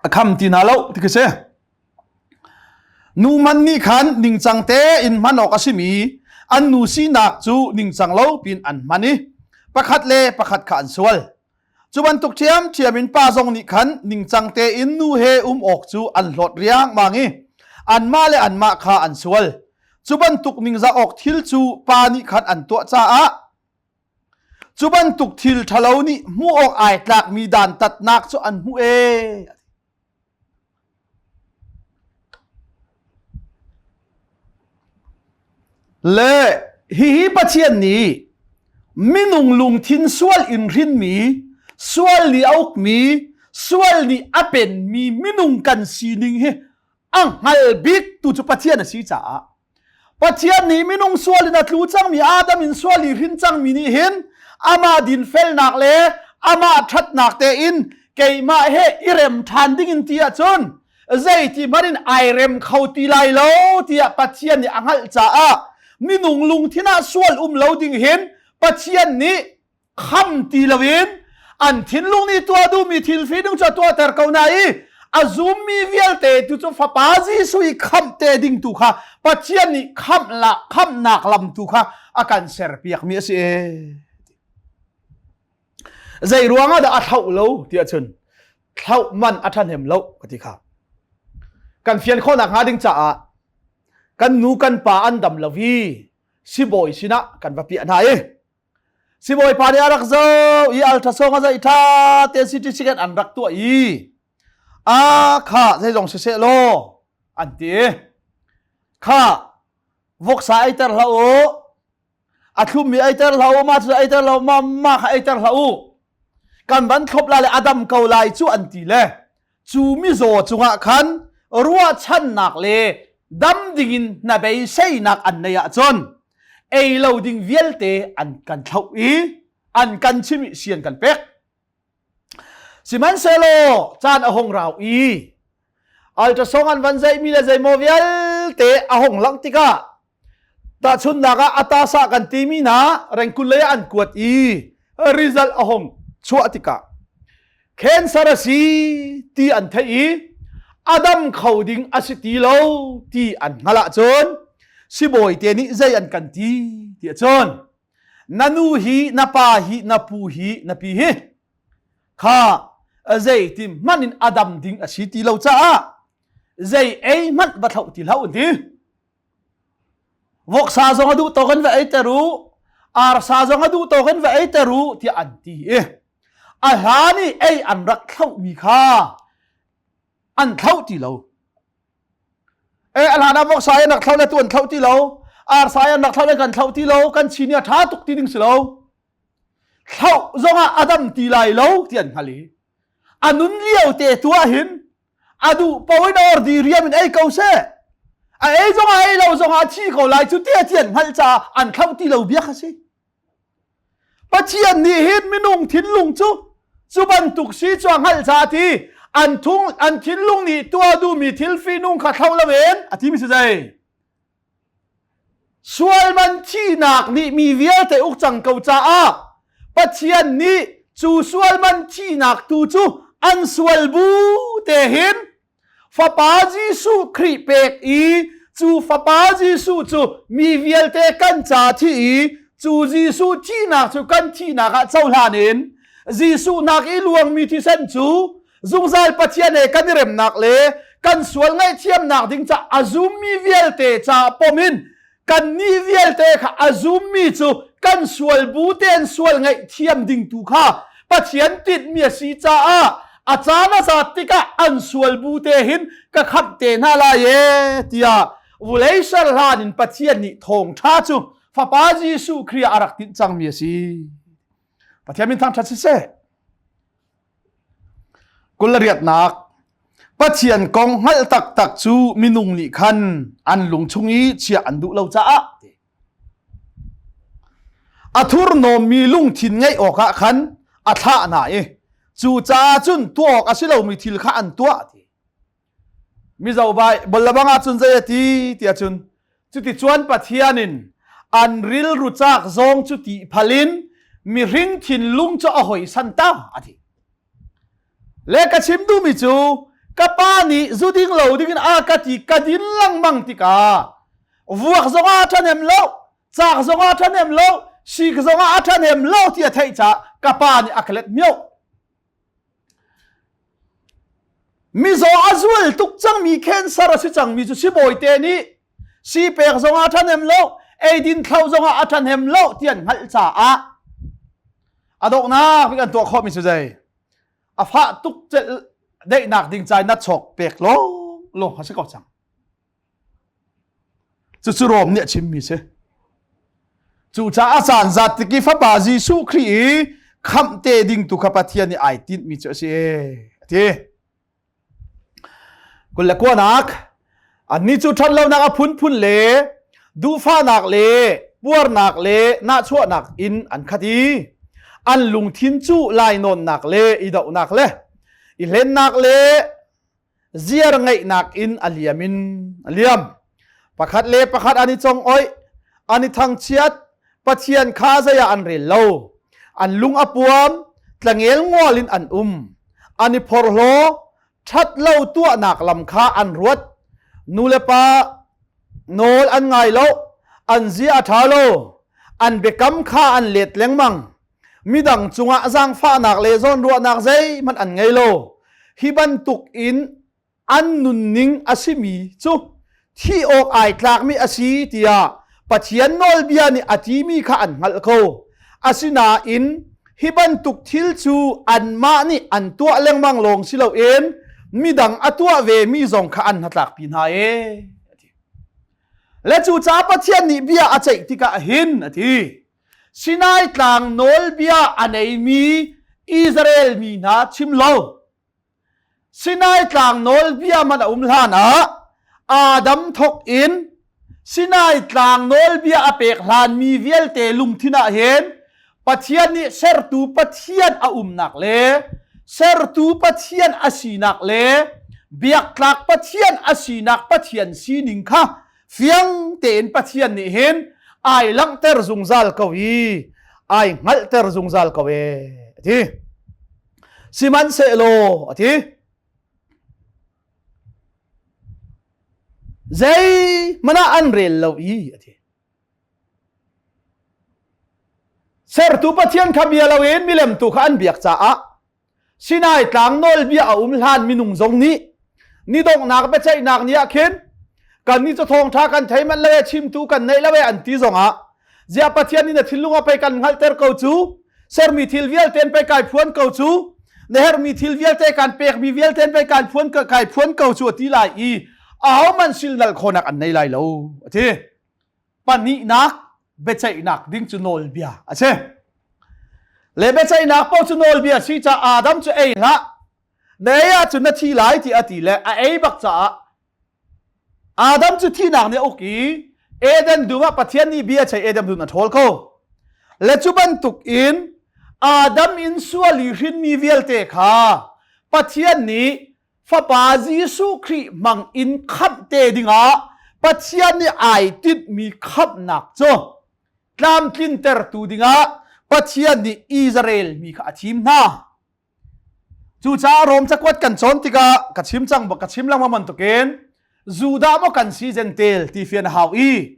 a kham ti hna lo ti khi si. Nu man nih khan ningcang tein hman awk a simi an nu sinak cu ningcang lo pin an hman i pakhat le pakhat kha an sual. Cu bantuk ṭhiamṭhiam in pa zong nih khan ningcang tein nu he um awk cu an hlawt riangmang i anmah le anmah kha an sual. Cu bantuk ningzah awk thil cu pa nih khan an tuah caah cu bantuk thil ṭhalo nih hmuh awk ai tlakmi dantatnak cu an hmuh ee. Le hihi Pathian nih minung lungthin sual in hrinmi, sual nih a ukmi, sual nih a penmi minung kan sining hi a hngal bik tu cu Pathian a si caah Pathian nih minung sual in a tlu cangmi Adam in sual i hrin cangmi nih hin amah dinfelnak le amah ṭhatnak tein keimah he i rem ṭhan ding in ti ahcun zeiti hmanh in ai rem kho ti lai lo tiah Pathian nih a hngalh caah minung lungthin ah sual um lo ding hin Pathian nih kham ti loin an thinlung nih tuah duhmi thil fihnung cu a tuahter ko na i a zummi vialte tu cu fapa Jesuh i khamh te ding tu kha Pathian nih khamh la khamhnak lam tu kha a kan serpiakmi a si zei ruangah dah a thlauh lo tiah cun thlauh man a ṭhahnem lo ka ti kha kan fian khawhnak hnga ding caah kan nu kan pa an dam lo i sibawi sinah kan va piah hna i Sibawipa nih a rak zoh i ultrasong a zeih ṭha te CT scan an rak tuah i a kha zeizong siseh law an ti. Kha voksa eiter hlah u, a thlummi eiter hlah u, mah cu eiter hlah u, mah mah kha eiter hlah u. Kan van thlop lai le a dam ko lai cu an ti le cu mizaw cungah khan ruahchannak le dam dingin hnabeiseinak an neih ahcun ei lo ding vialte an kan thlauh i an kan chim i sian kan pek. Sihmanhsehlaw caan a hung rau i ultrasong an van zeihmi le zeimaw vialte a hung langh tikah Tahchunhnak ah atasa kan timi hna rengkul lei ah an kuat i result a hung chuah tikah cancer a si ti an theih i a dam kho ding a si ti lo ti an hngalh ahcun sibawi te nih zei an kan ti ti ahcun na nu hi na pa hi na pu hi na pi hi kha zeiti hmanh in a dam ding a si ti lo caah zei ei hmanh va thlauh ti hlah un ti. Voksa zong a duh tawk in va eiter u, arsa zong a duh tawk in va eiter u tiah an ti i a hlan i ei an rak thlauhmi kha an thlauh ti lo. E a hlan ah voksa an rak thlauh le tu an thlauh ti lo, arsa an rak thlauh le kan thlauh ti lo, kan chin i a ṭha tuk ti ding si lo. Thlauh zongah a dam ti lai lo ti an hngal i a nun lio te tu ah hin a duh paoh in or di riam in ei ko seh a ei zong a ei lo zong ah thi ko lai cu tia ti an hngalh caah an thlauh ti lo bia kha si Pathian nih hin minung thinlung cu cu bantuk si cu a hngalh caah ti an thung an thinlung nih tuah duhmi thil fihnung kha thlauh loin a ti mi si zei Sual man thihnak nih mi vialte uk cang ko caah Pathian nih cu sual man thihnak tu cu an sual bu te hin Fapa Jesuh Khrih pek i cu Fapa Jesuh cu mi vialte kan ca thi i cu Jesuh thihnak cu kan thihnak ah cohlan in Jesuh nak i luangmi thisen cu zungzal Pathian he kan i remnak le kan sual ngaihthiamnak ding ca a zummi vialte ca pom in kannih vialte kha a zummi cu kan sual bu tein sual ngaihthiam ding tu kha. Pathian tinhmi a si caah a caan a zat tikah an sual bu te hin ka khamh te hna lai e tiah vulei ser hlan in Pathian nih thawngṭha cu Fapa Jesuh Khrih ah a rak tinh cangmi a si. Pathian min thangṭhat siseh. Kulariatnak Pathian kong hngalh taktak cu minung nih khan an lung chung i chiah an duh lo caah a thurhnawmmi lungthin ngeih awkah khan a thlah hna i cucaah cun tuah awk a si lomi thil kha an tuah ti. Mizo bai bol lebang ahcun zei a ti tiah cun cuti cun Pathian in an rilru caak zong cu ti phal in mihring thinlung cu a hoisan ta a ti. Le ka chim duhmi cu ka pa nih zu ding lo dingin a ka ti ka din lengmang tikah vuak zongah a ṭhahnem lo caak zongah a ṭhahnem lo sik zongah a ṭhahnem lo ti a theih caah ka pa nih a ka let mioh. Mizaw a zual tuk cangmi cancer a si cangmi cu sibawi te nih si pek zongah a ṭhahnem lo eidin thlo zongah a ṭhahnem lo ti an hngalh caah a donghnak bik an tuah khawhmi cu zei a fah tuk celh daihnak ding cai na chawk pek lawng lawng a si ko cang. Cucu Rom nih a chimmi si. Cucaah caan zat tik i Fapa Jesuh Khrih i khamh te ding tu kha Pathian nih ai tinhmi cu a si a ti. 29 annih cu ṭhatlonak a phunphun le duhfahnak le puarnak le nahchuahnak in an khat i an lungthin cu lainawnnak le i dohnak le i hlennak le ziar ngeihnak in a liam in a liam. Pakhat le pakhat an i congoih, an i thangchiat, Pathian kha zei ah an rel lo. An lung a puam, tlangel ngual in an um. An i phorhlaw, ṭhat lo tuahnak lam kha an ruat. Nu le pa nawl an ngai lo, an zia a ṭha lo, an biakam kha an let lengmang. Midang cungah zaangfahnak le zawnruahnak zeihmanh an ngei lo. Hi bantuk in an nunning a simi cu thih awk ai tlakmi a si tiah Pathian nawlbia nih a timi kha an hngalh ko. Asinain hi bantuk thil cu anmah nih an tuah lengmang lawng si loin midang a tuah vemi zong kha an hnatlakpi hna ee. Le cucaah Pathian nih bia a ceih tikah hin a ti. Sinai tlang nawlbia a neimi Israel mi hna chim lo. Sinai tlang nawlbia man a um hlan ah Adam thok in Sinai tlang nawlbia a pek hlan mi vialte lungthin ah hin Pathian nih sertu Pathian a umnak le sertu Pathian a sinak le biaktlak Pathian a sinak Pathian sining kha fiang tein Pathian nih hin ai langhter zungzal ko i ai hngalhter zungzal ko e a ti. Sihmanhsehlaw a ti. Zeihmanh ah an rel lo i a ti. Sertu Pathian kha bia loin milem tu kha an biak caah Sinai tlang nawlbia a um hlan minung zong nih ni donghnak biaceihnak ni ah khin kannih cu thawngṭha kan thei manh lo e chimtu kan neih lo e an ti zongah ziah Pathian nih na thinlung ah pei kan hngalhter ko cu sermi thil vialte in pei kai phuan ko cu na herhmi thil vialte kan pekmi vialte in pei kan phuan kai phuan ko cu a ti lai i ahohmanh silnal khawnak an nei lai lo a ti. Pahnihnak biaceihnak ding cu nawlbia a si. Le biaceihnak paoh cu nawlbia si caah Adam cu ei hlah. Na ei ahcun na thi lai ti a ti le a ei bak caah Adam cu thihnak nih a uk i Eden dum ah Pathian nih bia chei Eden dum a ṭhawl ko. Le cu bantuk in Adam in sual i hrinmi vialte kha Pathian nih Fapa Jesuh Khrih hmang in khamh te dingah Pathian nih ai tinhmi khamhnak cu tlamtlintertu dingah Pathian nih Israel mi kha a thim hna. Cucaah Rom cakuat kan cawn tikah ka chim cang ka chim lengmang bantukin Judah maw kan si Gentile ti fian a hau i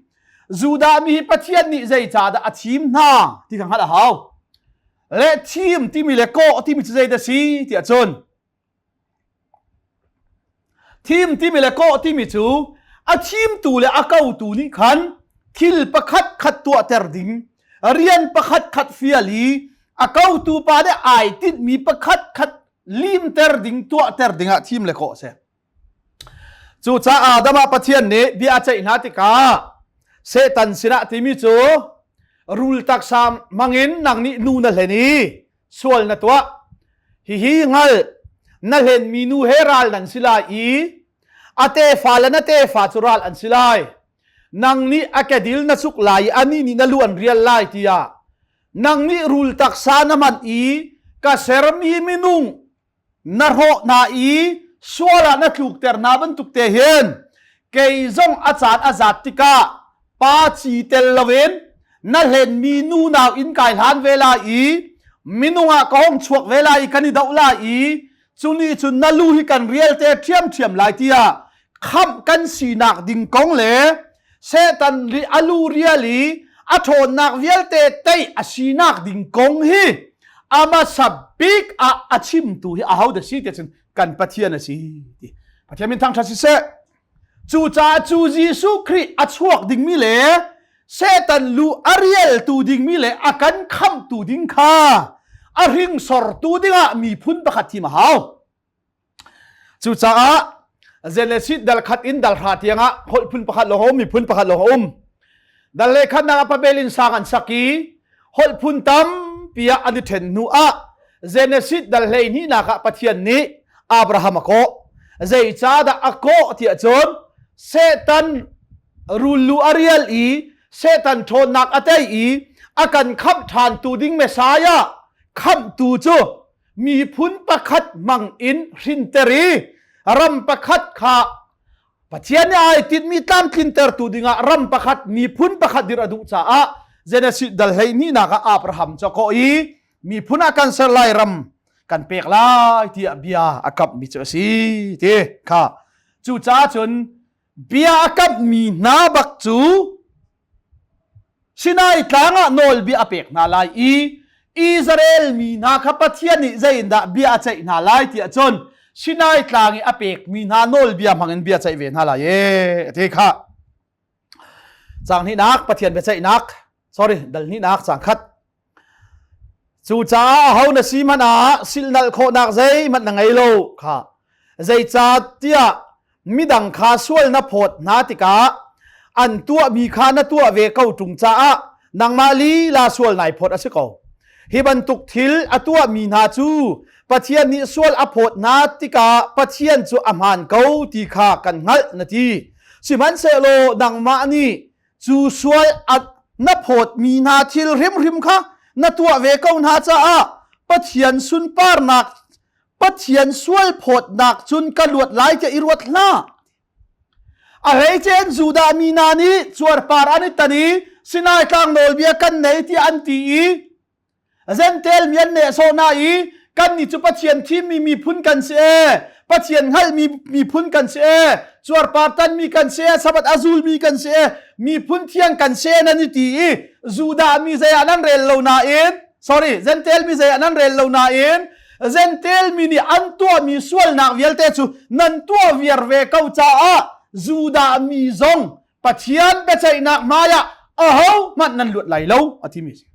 Judah mi hi Pathian nih zeicahdah a thim hna ti kha hngalh a hau. Le thim timi le kawh timi cu zeidah si tiah cun Thim timi le kawh timi cu a thimtu le a kotu nih khan thil pakhat khat tuahter ding, rian pakhat khat fial i A kotu pa nih ai tinhmi pakhat khat limter ding tuahter ding ah thim le kawh a si. Cucaah Adam ah Pathian nih bia a ceih hna tikah Satan sinah timi cu rul taksa hmangin nang nih nu na hlen i sual na tuah. Hihi hngal na hlenmi nu he ral nan si lai i a tefa le na tefa cu ral an si lai. Nang nih a kedil na suk lai i anih nih na lu an rial lai tiah nang nih rul taksa na hman i ka sermi minung na hrawh hna i sual ah na tlukter hna bantuk te hin kei zong a caan a zat tikah pa ci tel loin na hlenmi nu nau in kai hlan ve lai i minung ah ka hong chuak ve lai i kan i doh lai i cu nih cun na lu hi kan rial te ṭhiamṭhiam lai tiah khamh kan sinak ding kong le Satan a lu rial i a ṭhawnnak vialte tei a sinak ding kong hi amasa bik ah a chimtu hi ahodah si ti cun kan Pathian a si ti. Pathian min thangṭhat siseh. Cucaah cu Jesuh Khrih a chuak dingmi le Satan lu a rialtu dingmi le a kan khamhtu ding kha a hringsortu dingah miphun pakhat thim a hau. Cucaah Genesis dal khat in dal hra tiangah holh phun pakhat lawng a um, miphun pakhat lawng a um. Dal le khatnak ah Babel in sang an sak i holh phun tampi ah an i ṭhen hnu ah Genesis dal 12 nak ah Pathian nih Abraham a kawh. Zeicahdah a kawh tiah cun Satan rullu a rial i Satan ṭhawnnak a tei i a kan khamh ṭhantu ding Messiah khamhtu cu miphun pakhat hmang in hrinter i ram pakhat kha Pathian nih ai tinhmi tlamtlintertu dingah ram pakhat miphun pakhat dirh a duh caah Genesis dal 12 nak ah Abraham cu a kawh i miphun ah kan ser lai ram kan pek lai tiah bia a kamhmi cu a si ti kha cucaah cun bia a kamhmi hna bak cu Sinai tlang ah nawlbia a pek hna lai i Israel mi hna kha Pathian nih zeiindah bia a ceih hna lai tiah cun Sinai tlang i a pekmi hna nawlbia hmangin bia ceih ve hna lai e ti kha caang hnihnak Pathian biaceihnak sorry dal hnihnak caang khat Cucaah aho na si hmanh ah silhnalh khawhnak zeihmanh na ngei lo kha. Zeicahtiah midang kha sual na phawt hna tikah an tuahmi kha na tuah ve ko ṭung caah nangmah lila sual nai phawt a si ko. Hi bantuk thil a tuahmi hna cu Pathian nih sual a phawt hna tikah Pathian cu a hmaan ko ti kha kan hngalh na ti. Sihmanhsehlaw nangmah nih cu sual a na phawtmi hna thil hrimhrim kha na tuah ve ko hna caah Pathian sunparnak Pathian sual phawtnak cun ka luat lai tiah i ruat hlah. A hleice Judah mi hna nih cuarpar an i tan i Sinai tlang nawlbia kan nei tiah an ti i Zentel mi an nehsawh hna i kannih cu Pathian thimmi miphun kan si ee, Pathian hngalhmi miphun kan si ee, cuarpar tanmi kan si ee, Sabbath a zulmi kan si ee, miphun thiang kan si ee nan i ti i Judah mi zei ah nan rel lo nain sorry Zentel mi zei ah nan rel lo nain Zentel mi nih an tuahmi sualnak vialte cu nan tuah viar ve ko caah Judah mi zong Pathian biaceihnak hmaiah aho hmanh nan luat lai lo a timi a si.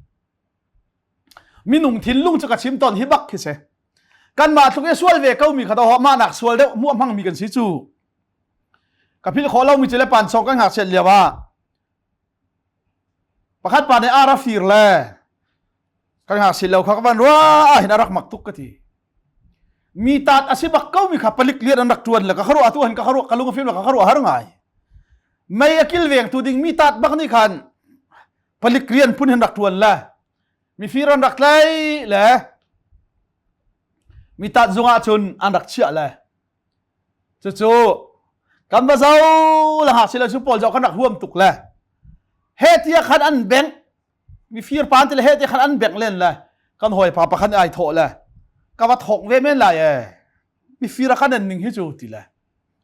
Minung thinlung cu ka chim tawn hi bak khi si. Kanmah tluk i sual ve ko mi kha to mah nak sual deuh muah hmang mi kan si cu. Ka philh khawh lo mi cu le pansawng kan ngakchiat lio ah pakhat pa nih ara fir le kan ngakchia lo kha ka van ruah ah hin a rak mak tuk ka ti. Mi tat a si bak ko mi kha palik lian an rak tuan le ka kharuah tu han ka kharuah ka lung a fim le ka kharuah har ngai. Mei a kil veng tu ding mi tat bak nih khan palik rian phun hin rak ṭuan le mifir an rak tlaih le mi tat zung ah cun an rak chiah le cucu kan va zo le hak silo cu pawl zoh kan rak huam tuk le he tia khan an bengh mifir pan ti le he tia khan an bengh len le kan hawipa pakhat ai thawh le ka va thawk ve men lai e mifir a kan an ning hi cu ti le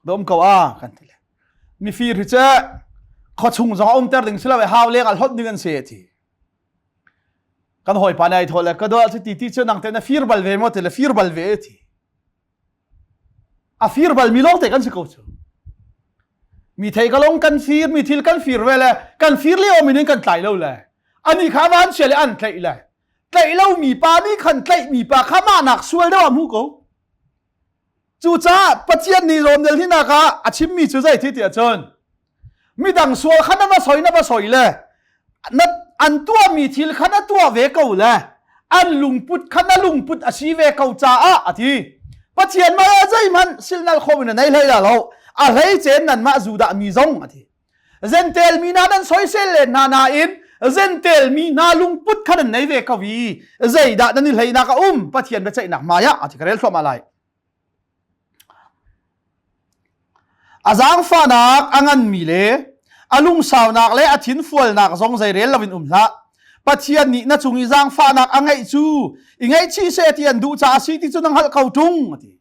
dom ko a kan ti le mifir hi che khuachung zong a umter ding silo hau leng al hot ding an se ti kan hawipa nai thaw le ka do chu ti ti chu nang te na fir bal ve mo te le fir bal ve ti a fir bal mi lawng te kan si ko chu mi thei ka long kan fir mi thil kan fir ve le kan fir lio min in kan tlai lo le ani kha van sia le an tlaih le. Tlaih lomi pa nih khan tlaihmi pa kha mahnak sual deuh ah hmuh ko. Cucaah Pathian nih Romdel hinak ah a chimmi cu zei ti tiah cun midang sual kha na va soi na va soi le na an tuahmi thil kha na tuah ve ko le an lungput kha na lungput a si ve ko caah a ti. Pathian mah ah zeihmanh silnal khom in a nei hlei la lo a hlei cen nanmah Judah mi zong a ti. Zentel mi hna nan soisel len hna nain zentel mi hna lungput kha nan nei ve ko i zeidah nan i hleinak a um Pathian biaceihnak hmai ah a ti ka rel thluahmah lai. A zaangfahnak a nganmi le a lungsaunak le a thinfualnak zong zeirel loin um hlah. Pathian nih na cung i zaangfahnak a ngeih cu i ngaihchih seh ti an duh caah a si ti cu na hngalh ko ṭung a ti.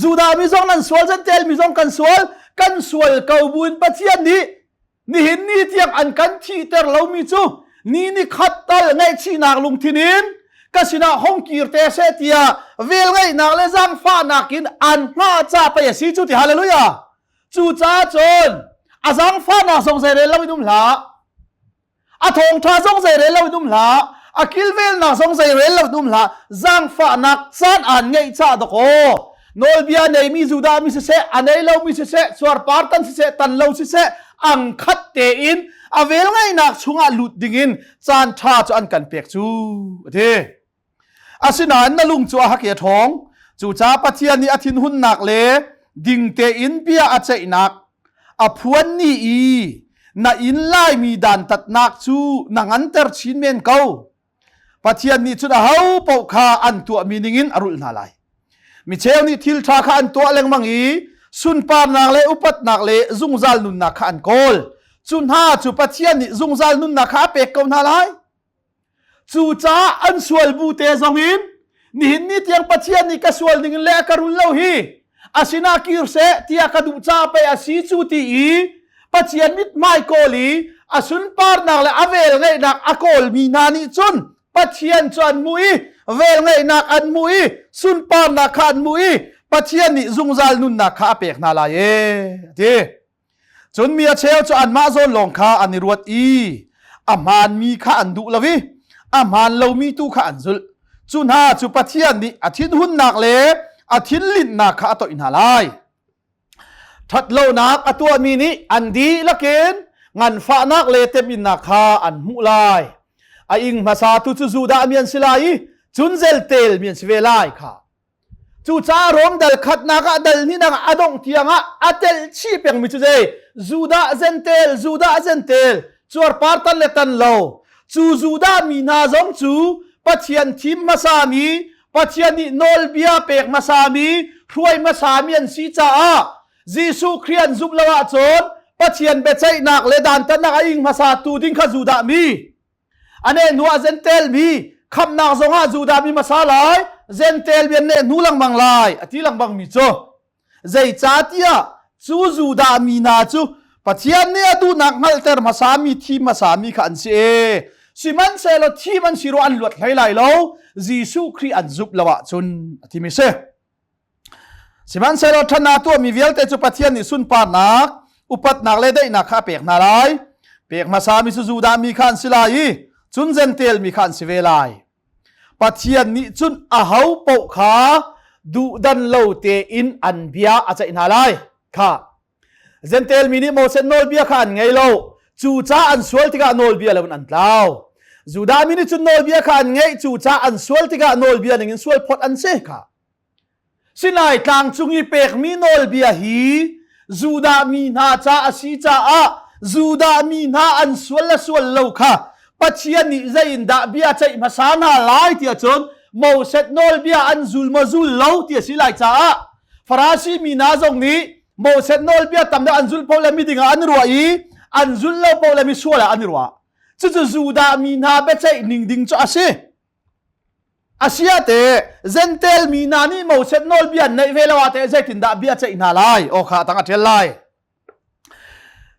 Judah mi zong nan sual Jentail mi zong kan sual kan sual ko buin Pathian nih nihin ni tiang an kan thihter lomi cu ni ni khat tal ngaihchihnak lungthin in ka sinah hong kir te seh tiah velngeihnak le zaangfahnak in an hngah ca pei a si cu ti hallelujah cucaah cun a zaangfahnak zong zeirel loin um hlah A thawngṭha zong zeirel lo in um hlah. A kilvelnak zong zeirel lo in um hlah. Zaangfahnak caan aan ngeih caah dakaw. Nawlbia neimi Judah mi siseh, a nei lomi siseh, cuarpar tan siseh, tan lo siseh, ang khat tein a velngeihnak chungah lut dingin caan ṭha cu an kan pek cu a ti. Asinain na lung cu a hak i a ṭhawng. Cucaah Pathian nih a thinhunnak le ding tein bia a ceihnak a phuan ni i na inn laimi dantatnak cu na nganter chin men ko. Pathian nih cun aho paoh kha an tuahmi ningin a rulh hna lai. Micheu nih thil ṭha kha an tuah lengmang i sunparnak le upatnak le zungzal nunnak kha an kawl. Cu hna cu Pathian nih zungzal nunnak kha a pek ko hna lai. Cucaah an sual bu te zong in nihin ni tiang Pathian nih ka sual ning in le a ka rul lo hi a sinah kir seh tiah ka duh caah pei a si cu ti i Pathian mithmai kawl i a sunparnak le a velngeihnak a kawlmi hna nih cun Pathian cu an hmuh i velngeihnak an hmuh i sunparnak kha an hmuh i Pathian nih zungzal nunnak kha a pek hna lai ee a ti. Cun mi a cheu cu anmah zawn lawng kha an i ruat i a hmaanmi kha an duh lo i a hmaan lomi tu kha an zulh. Cu hna cu Pathian nih a thinhunnak le a thinlinhnak kha a toih hna lai. Ṭhatlonak a tuahmi nih an dihlak in nganfahnak le teminnak kha an hmuh lai. A ing hmasa tu cu Judah mi an si lai i cun zeltel mi an si ve lai kha. Cucaah Rom dal khatnak ah dal hnihnak ah a dongh tiang ah a telh chih pengmi cu zei? Judah Zentel, Judah Zentel, cuarpar tan le tan lo. Cu Judah mi hna zong cu Pathian thim hmasami, Pathian nih nawlbia pek hmasami, hruai hmasami an si caah Jesuh Khrih an zumh lo ahcun Pathian biaceihnak le dantatnak a ing hmasa tu ding kha Judah mi A neh hnu ah Jentail mi khamnak zongah Judah mi hmasa lai, Jentail mi an neh hnu lengmang lai a ti lengmang mi cu zeicahtiah cu Judah mi hna cu Pathian nih a duhnak hngalhter hmasa mi thim hmasa mi kha an si e. Sihmanhsehlaw thim an si ruah an luat hlei lai lo, Jesuh Khrih an zumh lo ahcun a timi si. Sihmanhsehlaw ṭhatnak tuahmi vialte cu Pathian nih sunparnak, upatnak le daihnak kha a pek hna lai. Pek hmasami cu Judah mi kha an si lai i cun Jentail mi kha an si ve lai. Pathian nih cun aho paoh kha duhdan lo tein an bia a ceih hna lai. Kha Jentail mi nih Moses nawlbia kha an ngei lo. Cucaah an sual tikah nawlbia lo in an tlau. Judah mi nih cun nawlbia kha an ngeih. Cucaah an sual tikah nawlbia ning in sual phawt an si kha. Sinai tlang cung i pekmi nawlbia hi Judah mi hna ca a si caah Judah mi hna an sual le sual lo kha Pathian nih zei in dah bia ceih hmasa hna lai tiah cun Moses nawlbia an zul maw zul lo ti a si lai caah Farasi mi hna zong nih Moses nawlbia tam deuh an zulh paoh le miding ah an ruah i an zulh lo paoh le misual ah an i ruah. Cucu Judah mi hna biaceih ning ding cu a si. Asiate Jentail mi hna nih Moses nawlbia an neih ve lo ah teh zeitindah bia ceih hna lai? Aw kha tang a ṭial lai.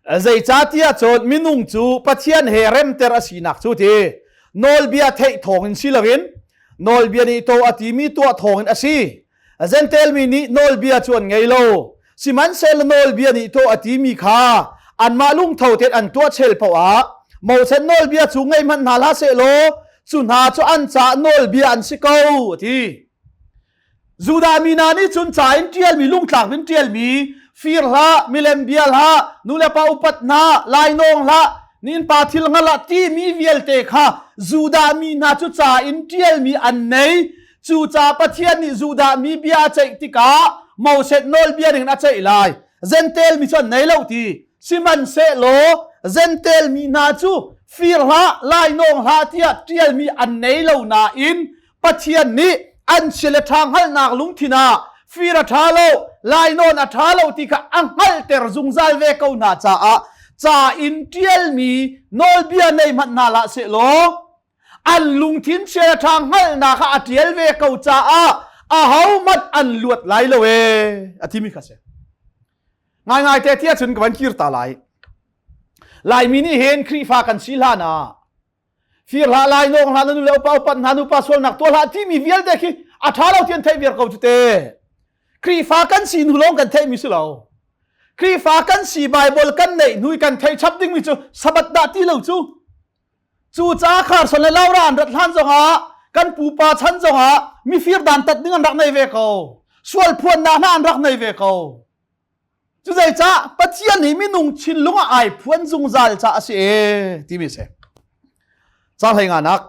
Zeicahtiah cun minung cu Pathian he remter a sinak cu ti nawlbia theih thawngin si loin nawlbia nih to a timi tuah thawngin a si. Jentail mi nih nawlbia cu an ngei lo. Sihmanhsehlaw nawlbia nih to a timi kha anmah lungtho tein an tuah chel paoh ah Moses nawlbia cu ngei hmanh hna hlah sehlaw. Cu hna cu an caah nawlbia an si ko, a ti. Judah mi hna nih cun ca in ṭialmi, lungtlak in ṭialmi, fir hlah, milem bia hlah, nulepa upat hna, lainawng hlah, nin pa thil hngal ah timi vialte kha Judah mi hna cu ca in ṭialmi an nei. Cucaah Pathian nih Judah mi bia a ceih tikah Moses nawlbia ning in a ceih lai. Jentail mi cu an nei lo ti. Sihmanhsehlaw Jentail mi hna cu fir hlah, lainawng hlah tiah ṭialmi an nei lo nain Pathian nih an chia le ṭha hngalhnak lungthin ah fir a ṭha lo, lainawn a ṭha lo ti kha a hngalhter zungzal ve ko hna caah ca in ṭialmi nawlbia nei hmanh hna hlah sehlaw an lungthin chia le ṭha hngalhnak kha a ṭial ve ko caah ahohmanh an luat lai lo ee a timi kha si. Ngaingai te tiah cun ka van kir ta lai. Laimi nih hin Khrihfa kan si hlan ah fir hlah lai nawng hlah na nu le upa upat hna nupa sualnak tuah hlah timi vialte khi a ṭha lo ti an theih viar ko cu te. Khrihfa kan si hnu lawng kan theihmi si lo. Khrihfa kan si Bible kan neih hnu i kan theih chap dingmi cu Sabbath dah ti lo cu. Cucaah Carson le Laura an rat hlan zongah kan pupa chan zongah mifir dantat ding an rak nei ve ko. Sual phuannak hna an rak nei ve ko. Cu zeicah Pathian hi minung thinlung ah ai phuan zungzal caah a si e timi a si. Ca hlei nganak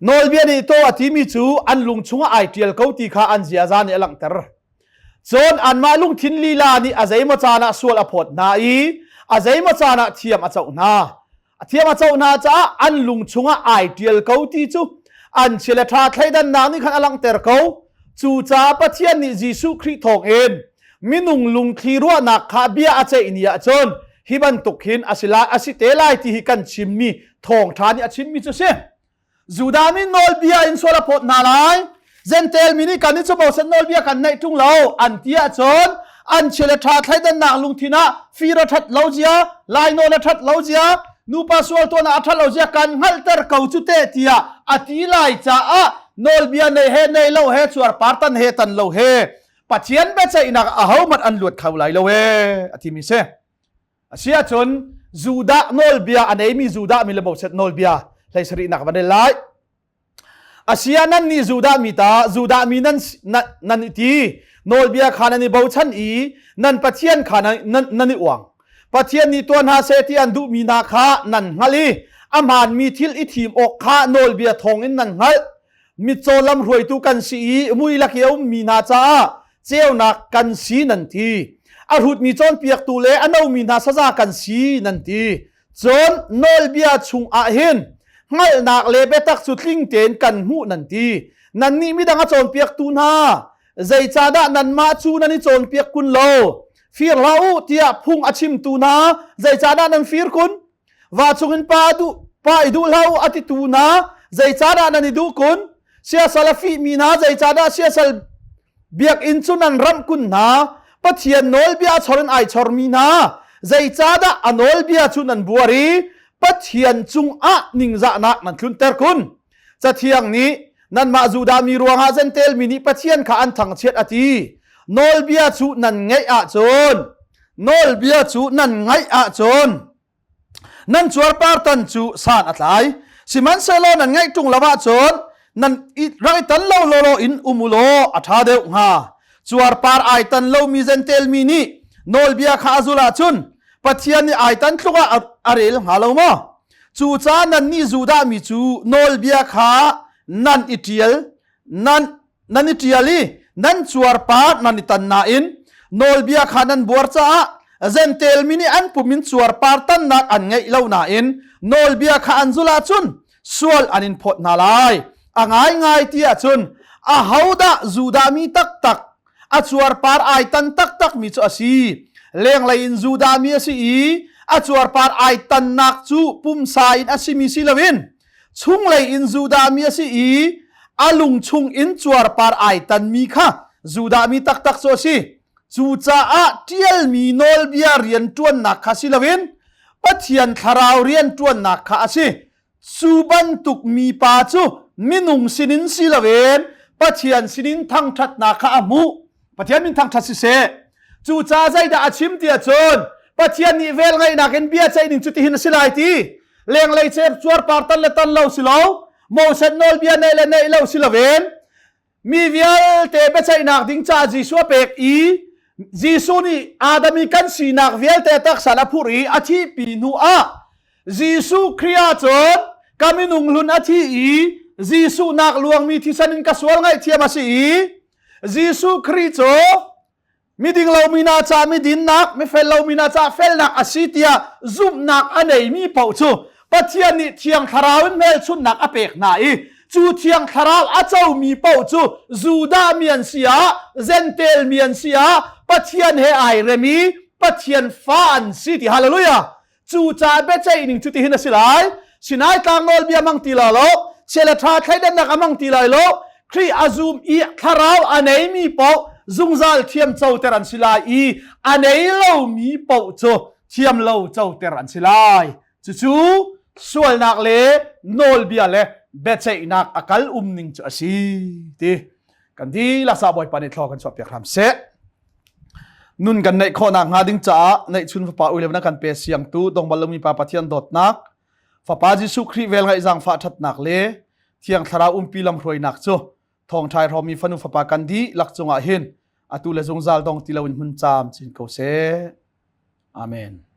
nawlbia nih to a timi cu an lung chungah ai ṭial ko ti kha an ziaza nih a langhter. Cun anmah lungthin lila nih a zeimaw caan ah sual a phawt hna i a zeimaw caan ah thiam a coh hna. A thiam a coh hna caah an lung chungah ai ṭial ko ti cu an chia le ṭha thleidannak nih khan a langhter ko. Cucaah Pathian nih Jesuh Khrih thawngin minung lungthli ruahnak kha bia a ceih ni ahcun hi bantuk hin a si lai a si te lai ti hi kan chimmi thawngṭha nih a chimmi cu si. Judah mi nawlbia in sual a phawt hna lai. Jentail mi nih kan i cu Moses nawlbia kan neih ṭung lo an ti ahcun an chia le ṭha thleidannak lungthin ah fir a ṭhat lo zia, lainawn a ṭhat lo zia, nupa sual tuan ah a ṭhat lo zia kan hngalhter ko cu te tiah a ti lai caah nawlbia nei he nei lo he cuarpar tan he tan lo he Pathian biaceihnak ahohmanh an luat kho lai lo ee a timi si. Asiahcun Judah nawlbia a neimi Judah mi le Moses nawlbia hlei sarihnak van rel lai. Asia nan nih Judah mi ta Judah mi nan nan i ti nawlbia kha nan i bochan i nan Pathian kha nan, nan i uang. Pathian nih tuah hna seh ti an duhmi hna kha nan hngalh i a hmaanmi thil i thim awk kha nawlbia thawngin nan hngalh. Mitcaw lamhruaitu kan si i mui lak i a ummi hna caah ceunak kan si nan ti. A hrutmi cawnpiaktu le a nomi hna saza kan si nan ti. Cun nawlbia chungah hin hngalhnak le biatak cu tling tein kan hmuh nan ti. Nannih midang a cawnpiaktu hna, zeicahdah nanmah cu nan i cawnpiak kun lo? Fir hlah u tiah phung a chimtu hna, zeicahdah nan fir kun? Va chungin pa duh pa i duh hlah u a titu hna zeicahdah nan i duh kun? Siasal a fihmi hna zeicahdah siasal biakinn cu nan ramh kun hna? Pathian nawlbia a chor in ai chormi hna zeicahdah a nawlbia cu nan buar i Pathian cungah ningzahnak nan tlunter kun? Cathiang nih nanmah Judah mi ruangah Jentail mi nih Pathian kha an thangchiat a ti. Nawlbia cu nan ngeih ahcun nawlbia cu nan ngaih ahcun nan cuarpartan cu san a tlai. Sihmanhsehlaw nan ngaih ṭung lo ahcun nan rak i tan lo lawlaw in um u law a ṭha deuh hnga. Cuarpar ai tan lomi Jentail mi nih nawlbia kha a zulh ahcun Pathian nih ai tan tluk ah a rel hnga lo maw? Cucaah nannih Judah mi cu nawlbia kha nan i ṭial nan nan i ṭial i nan cuarpar nan i tan nain nawlbia kha nan buar caah Jentail mi nih an pum in cuarpar tannak an ngeih lo nain nawlbia kha an zulh ahcun sual an in phawt hna lai. A ngaingai ti ahcun ahodah Judah mi taktak a cuarpar ai tan taktak mi cu a si. Lenglei in Judah mi a si i a cuarpar ai tannak cu pumsa in a simi si loin chunglei in Judah mi a si i a lung chung in cuarpar ai tanmi kha Judah mi taktak cu a si. Cucaah ṭialmi nawlbia rianṭuannak kha si loin Pathian thlarau rianṭuannak kha a si. Cu bantuk mipa cu minung sinin si loin Pathian sinin thangṭhatnak kha a hmuh. Pathian min thangṭhat siseh. Cucaah zeidah a chim ti ahcun Pathian nih velngeihnak in bia ceih ning cu tihin a si lai ti. Lenglei cuarpar tan le tan lo si lo. Moses nawlbia neih le neih lo si loin mi vialte biaceihnak ding ca Jesuh a pek i Jesuh nih Adam i kan sinak vialte taksa a phurh i a thihpi hnu ah Jesuh Khrih ah cun ka minung hlun a thi i Jesuh nak luangmi thisen in ka sual ngaihthiam a si i Jesuh Khrih cu miding lomi hna ca midinnak mifel lomi hna ca felnak a si tiah zumhnak a neimi paoh cu Pathian nih Thiang Thlarau in hmelchunhnak a pek hna i cu Thiang Thlarau a comi paoh cu Judah mi an si ah Jentail mi an si ah Pathian he ai rem i Pathian fa an si ti hallelujah. Cucaah biaceih ning cu tihin a si lai. Sinai tlang nawlbia mang ti lai lo, chia le ṭha thleidannak a mang ti lai lo. Khrih a zum i thlarau a neimi paoh zungzal thiam coter an si lai i a nei lomi paoh cu thiam lo coter an si lai. Cucu sualnak le nawlbia le biaceihnak a kal um ning cu a si ti kan dihlak sa Bawipa nih thlaw kan chuahpiak hram seh. Nun kan neih khawhnak hnga ding caah neihchun fapa ui na kan pe siangtu dong bal lomi pa Pathian dawtnak Fapa Jesuh Khrih vel ngaih zaangfah ṭhatnak le Thiang Thlarau umpi lamhruainak cu thawngṭhai hrawmi fanu fapa kan dihlak cungah hin atu le zungzal dong ti loin hmun caam chin ko seh. Amen.